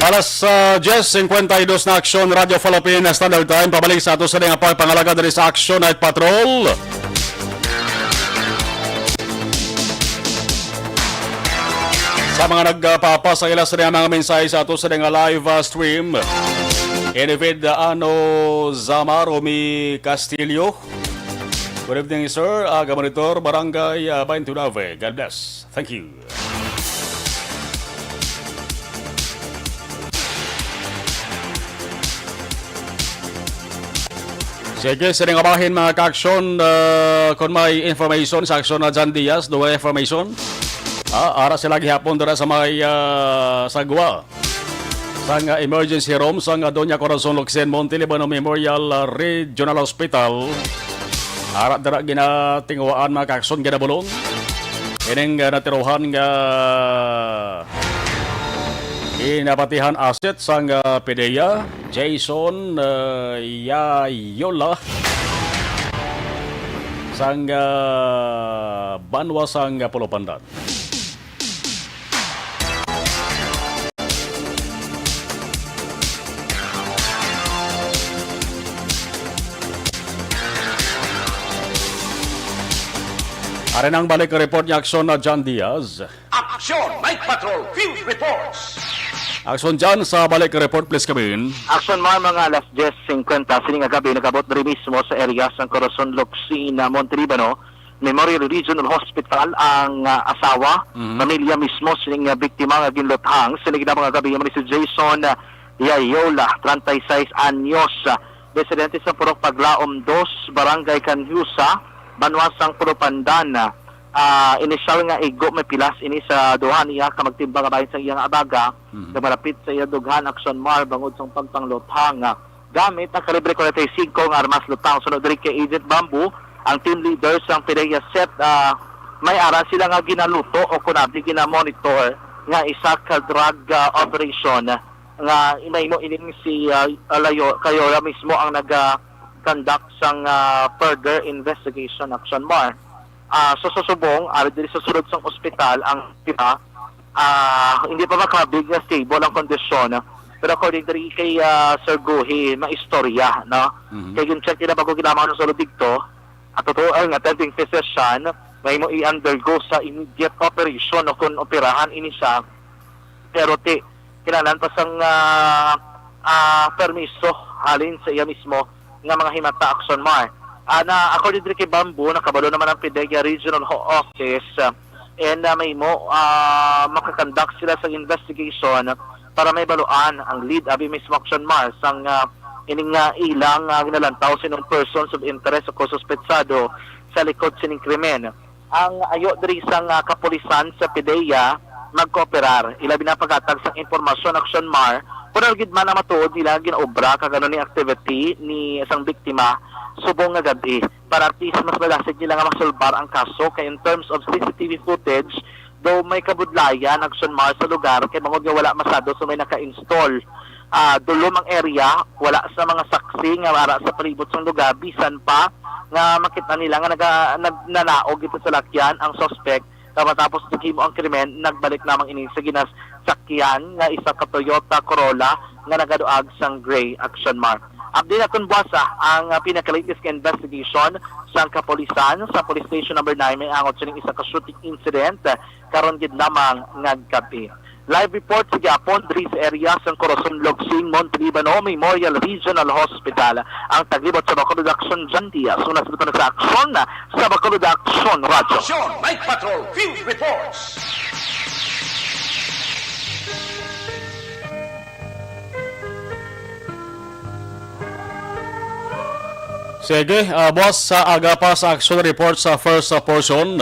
Alas, ah, diyes singkwenta y dos na, Aksyon Radyo Philippine Standard Time. Pabalik sa ato sa nga pagpangalagad diri sa Aksyon Night Patrol. Sa mga nagpapasa ila sa mga mensahe sa ato sa nga live, ah, stream, David, ah, Ano Zama, Romy Castillo. Good evening, sir. Ah, ga-monitor, Barangay, ah, twenty-nine. God bless. Thank you. Sige, sini nga bahin, mga ka-aksyon, ah, kung may information sa aksyon na John Diaz, duha information. Ah, ara sila gihapon dira sa may, ah, sagwa sang, ah, emergency room sang, ah, Doña Corazon Locsin Monte Libano Memorial, ah, Regional Hospital. Ara dira ginatinguhaan, mga ka-aksyon, ginabulong. Ining, ah, natiruhan nga ginapatihan asset sang, ah, PDEA, Jason, ah, Yayola, sang, ah, banwa sang, ah, Pulo Pandan. Ari na ang balik report ni Aksyon na John Diaz. Aksyon Night Patrol Field Reports. Aksyon John, sa balik report, please come in. Aksyon Mar, mga alas diyes singkwenta sini nga gabi, nag-abot diri mismo sa area sang Corazon Locsin, Monte Libano Memorial Regional Hospital ang, ah, asawa, Mhm. pamilya mismo sining, ah, biktima nga ginluthang sini nga gabi, amo ni si Jason, ah, Yayola, treinta y seis anyos, ah, residente sa Purok Paglaom dos, Barangay Canjusa, banwa sang Pulo Pandan. Ah, inisyal nga igo may pilas ini sa duha niya ka magtimbang nga bahin sang iya nga abaga, Mhm. nga malapit sa iya dughan, Aksyon Mar, bangod sang pagpangluthang, ah, gamit ang kalibre forty-five nga armas luthang. Sunod diri kay Agent Bamboo, ang team leader sang PDEA set, ah, may ara sila nga ginaluto o kunabi ginamonitor nga isa ka drug, ah, operation. nga mahimo ining si, ah, Alayo-, Cayola mismo ang naga-conduct sang, ah, further investigation, Action Mar. Ah, so, subong, ari diri sa sulod sang ospital ang sila, ah, hindi pa makabig nga stable ang kondisyon. Pero according diri kay, ah, Sir Guhi, maistorya, no? Mhm. Kay gin-check nila bago gid lamang sa sulod didto. At totoo ang attending physician, mahimo i-undergo sa immediate operation o kung operahan ini siya. Pero ti, kinahanglan pa sang, ah, ah, permiso halin sa iya mismo nga mga himata, Action Mar. Ah, na, according diri kay Bamboo, nakabalo naman ang PDEA Regional Ho-, Office, ah, and, ah, mahimo, ah, makakonduct sila sa investigation para may baluan ang lead abi mismo, Action Mar, sang, ah, ining, ah, ilang, ah, ginalantaw sining persons of interest o suspetsado sa likod sining krimen. Ang ayo diri sang, ah, kapulisan sa PDEA magkooperar. Ila binapagatag sang impormasyon, Action Mar, kung ano gid man ang matuod nila ginaobra kag ano ni activity ni sang biktima subong nga gab-i, para at least mas madasig nila nga masulbar ang kaso, kay in terms of C C T V footage, though may kabudlayan, Action Mar, sa lugar, kay bangod nga wala masyado sa may naka-install, ah, dulom ang area, wala sa mga saksi nga ara sa palibot sang lugar, bisan pa nga makita nila nga naga-, nag-, nanaog ito sa lakyan ang suspect. Kag matapos naghimo ang krimen, nagbalik lamang ini sa ginasakyan nga isa ka Toyota Corolla nga nagaduag sang gray, Action Mar. Update naton buwas, ah, ang, ah, pinaka-latest nga investigation sang kapulisan sa Police Station Number Nine may angot sining isa ka shooting incident, ah, karon gid lamang nga gabi. Live report sa gihapon diri sa area sang Corazon Logsing, Monte Libano Memorial Regional Hospital. Ang taglibot sa Bacolod Action, John Diaz. Una sa sa Action, sa Bacolod Action Radyo. Action Night Patrol Field Reports. Sige, ah, boss, sa aga pa sa action report sa first, ah, portion.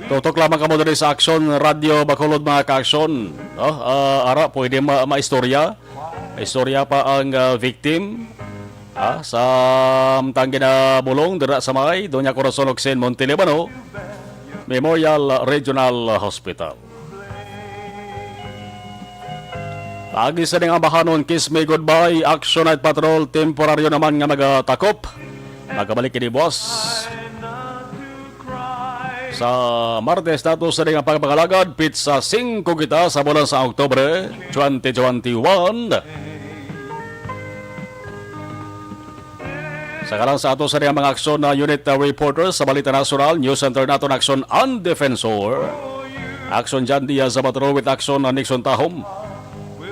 Tutok lamang kamo diri sa Action Radio Bacolod, mga ka-action. No? Ah, ara, pwede ma-, maistorya. Maistorya pa ang, ah, victim. Ah, samtang ginabulong dira sa may Doña Corazon Logsing, Monte Libano Memorial Regional Hospital. Agi sa ning ambahanon, Kiss Me Goodbye, Action Night Patrol, temporaryo naman nga magatakop. Magabalik kini, boss. Sa Martes nato sa ning pagpangalagad, pitsa singko kita sa bulan sa Oktubre twenty twenty-one. Sa kalang sa ato sa mga aksyon na unit, uh, reporter sa Balita Nasyonal, News Center naton Aksyon ang Defensor. Aksyon John Diaz Zabatro with Aksyon na Nixon Tahom.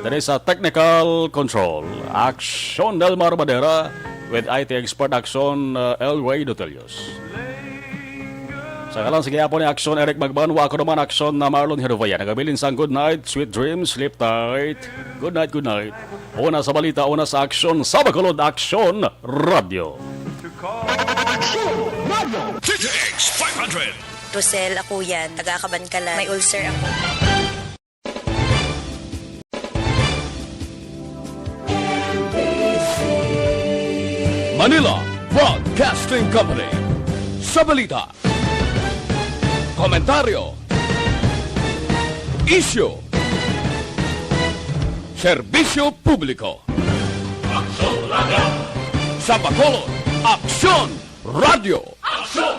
Diri sa technical control, Aksyon Nelmar Madera with I T expert Aksyon, uh, Elway Dotelios. Sa kalang sa gihapon ni Aksyon Eric Magban, wa ako naman Aksyon na Marlon Hervaya. Nagabilin sang good night, sweet dreams, sleep tight. Good night, good night. Una sa balita, una sa aksyon, sa Bacolod Aksyon Radyo. Aksyon Radyo. D T X five hundred. Rosel, ako yan. Taga Kabankalan. May ulcer ako. Manila Broadcasting Company. Sa balita, komentaryo, isyu, serbisyo publiko. Aksyon Radyo. Sa Bacolod, Aksyon Radyo. Aksyon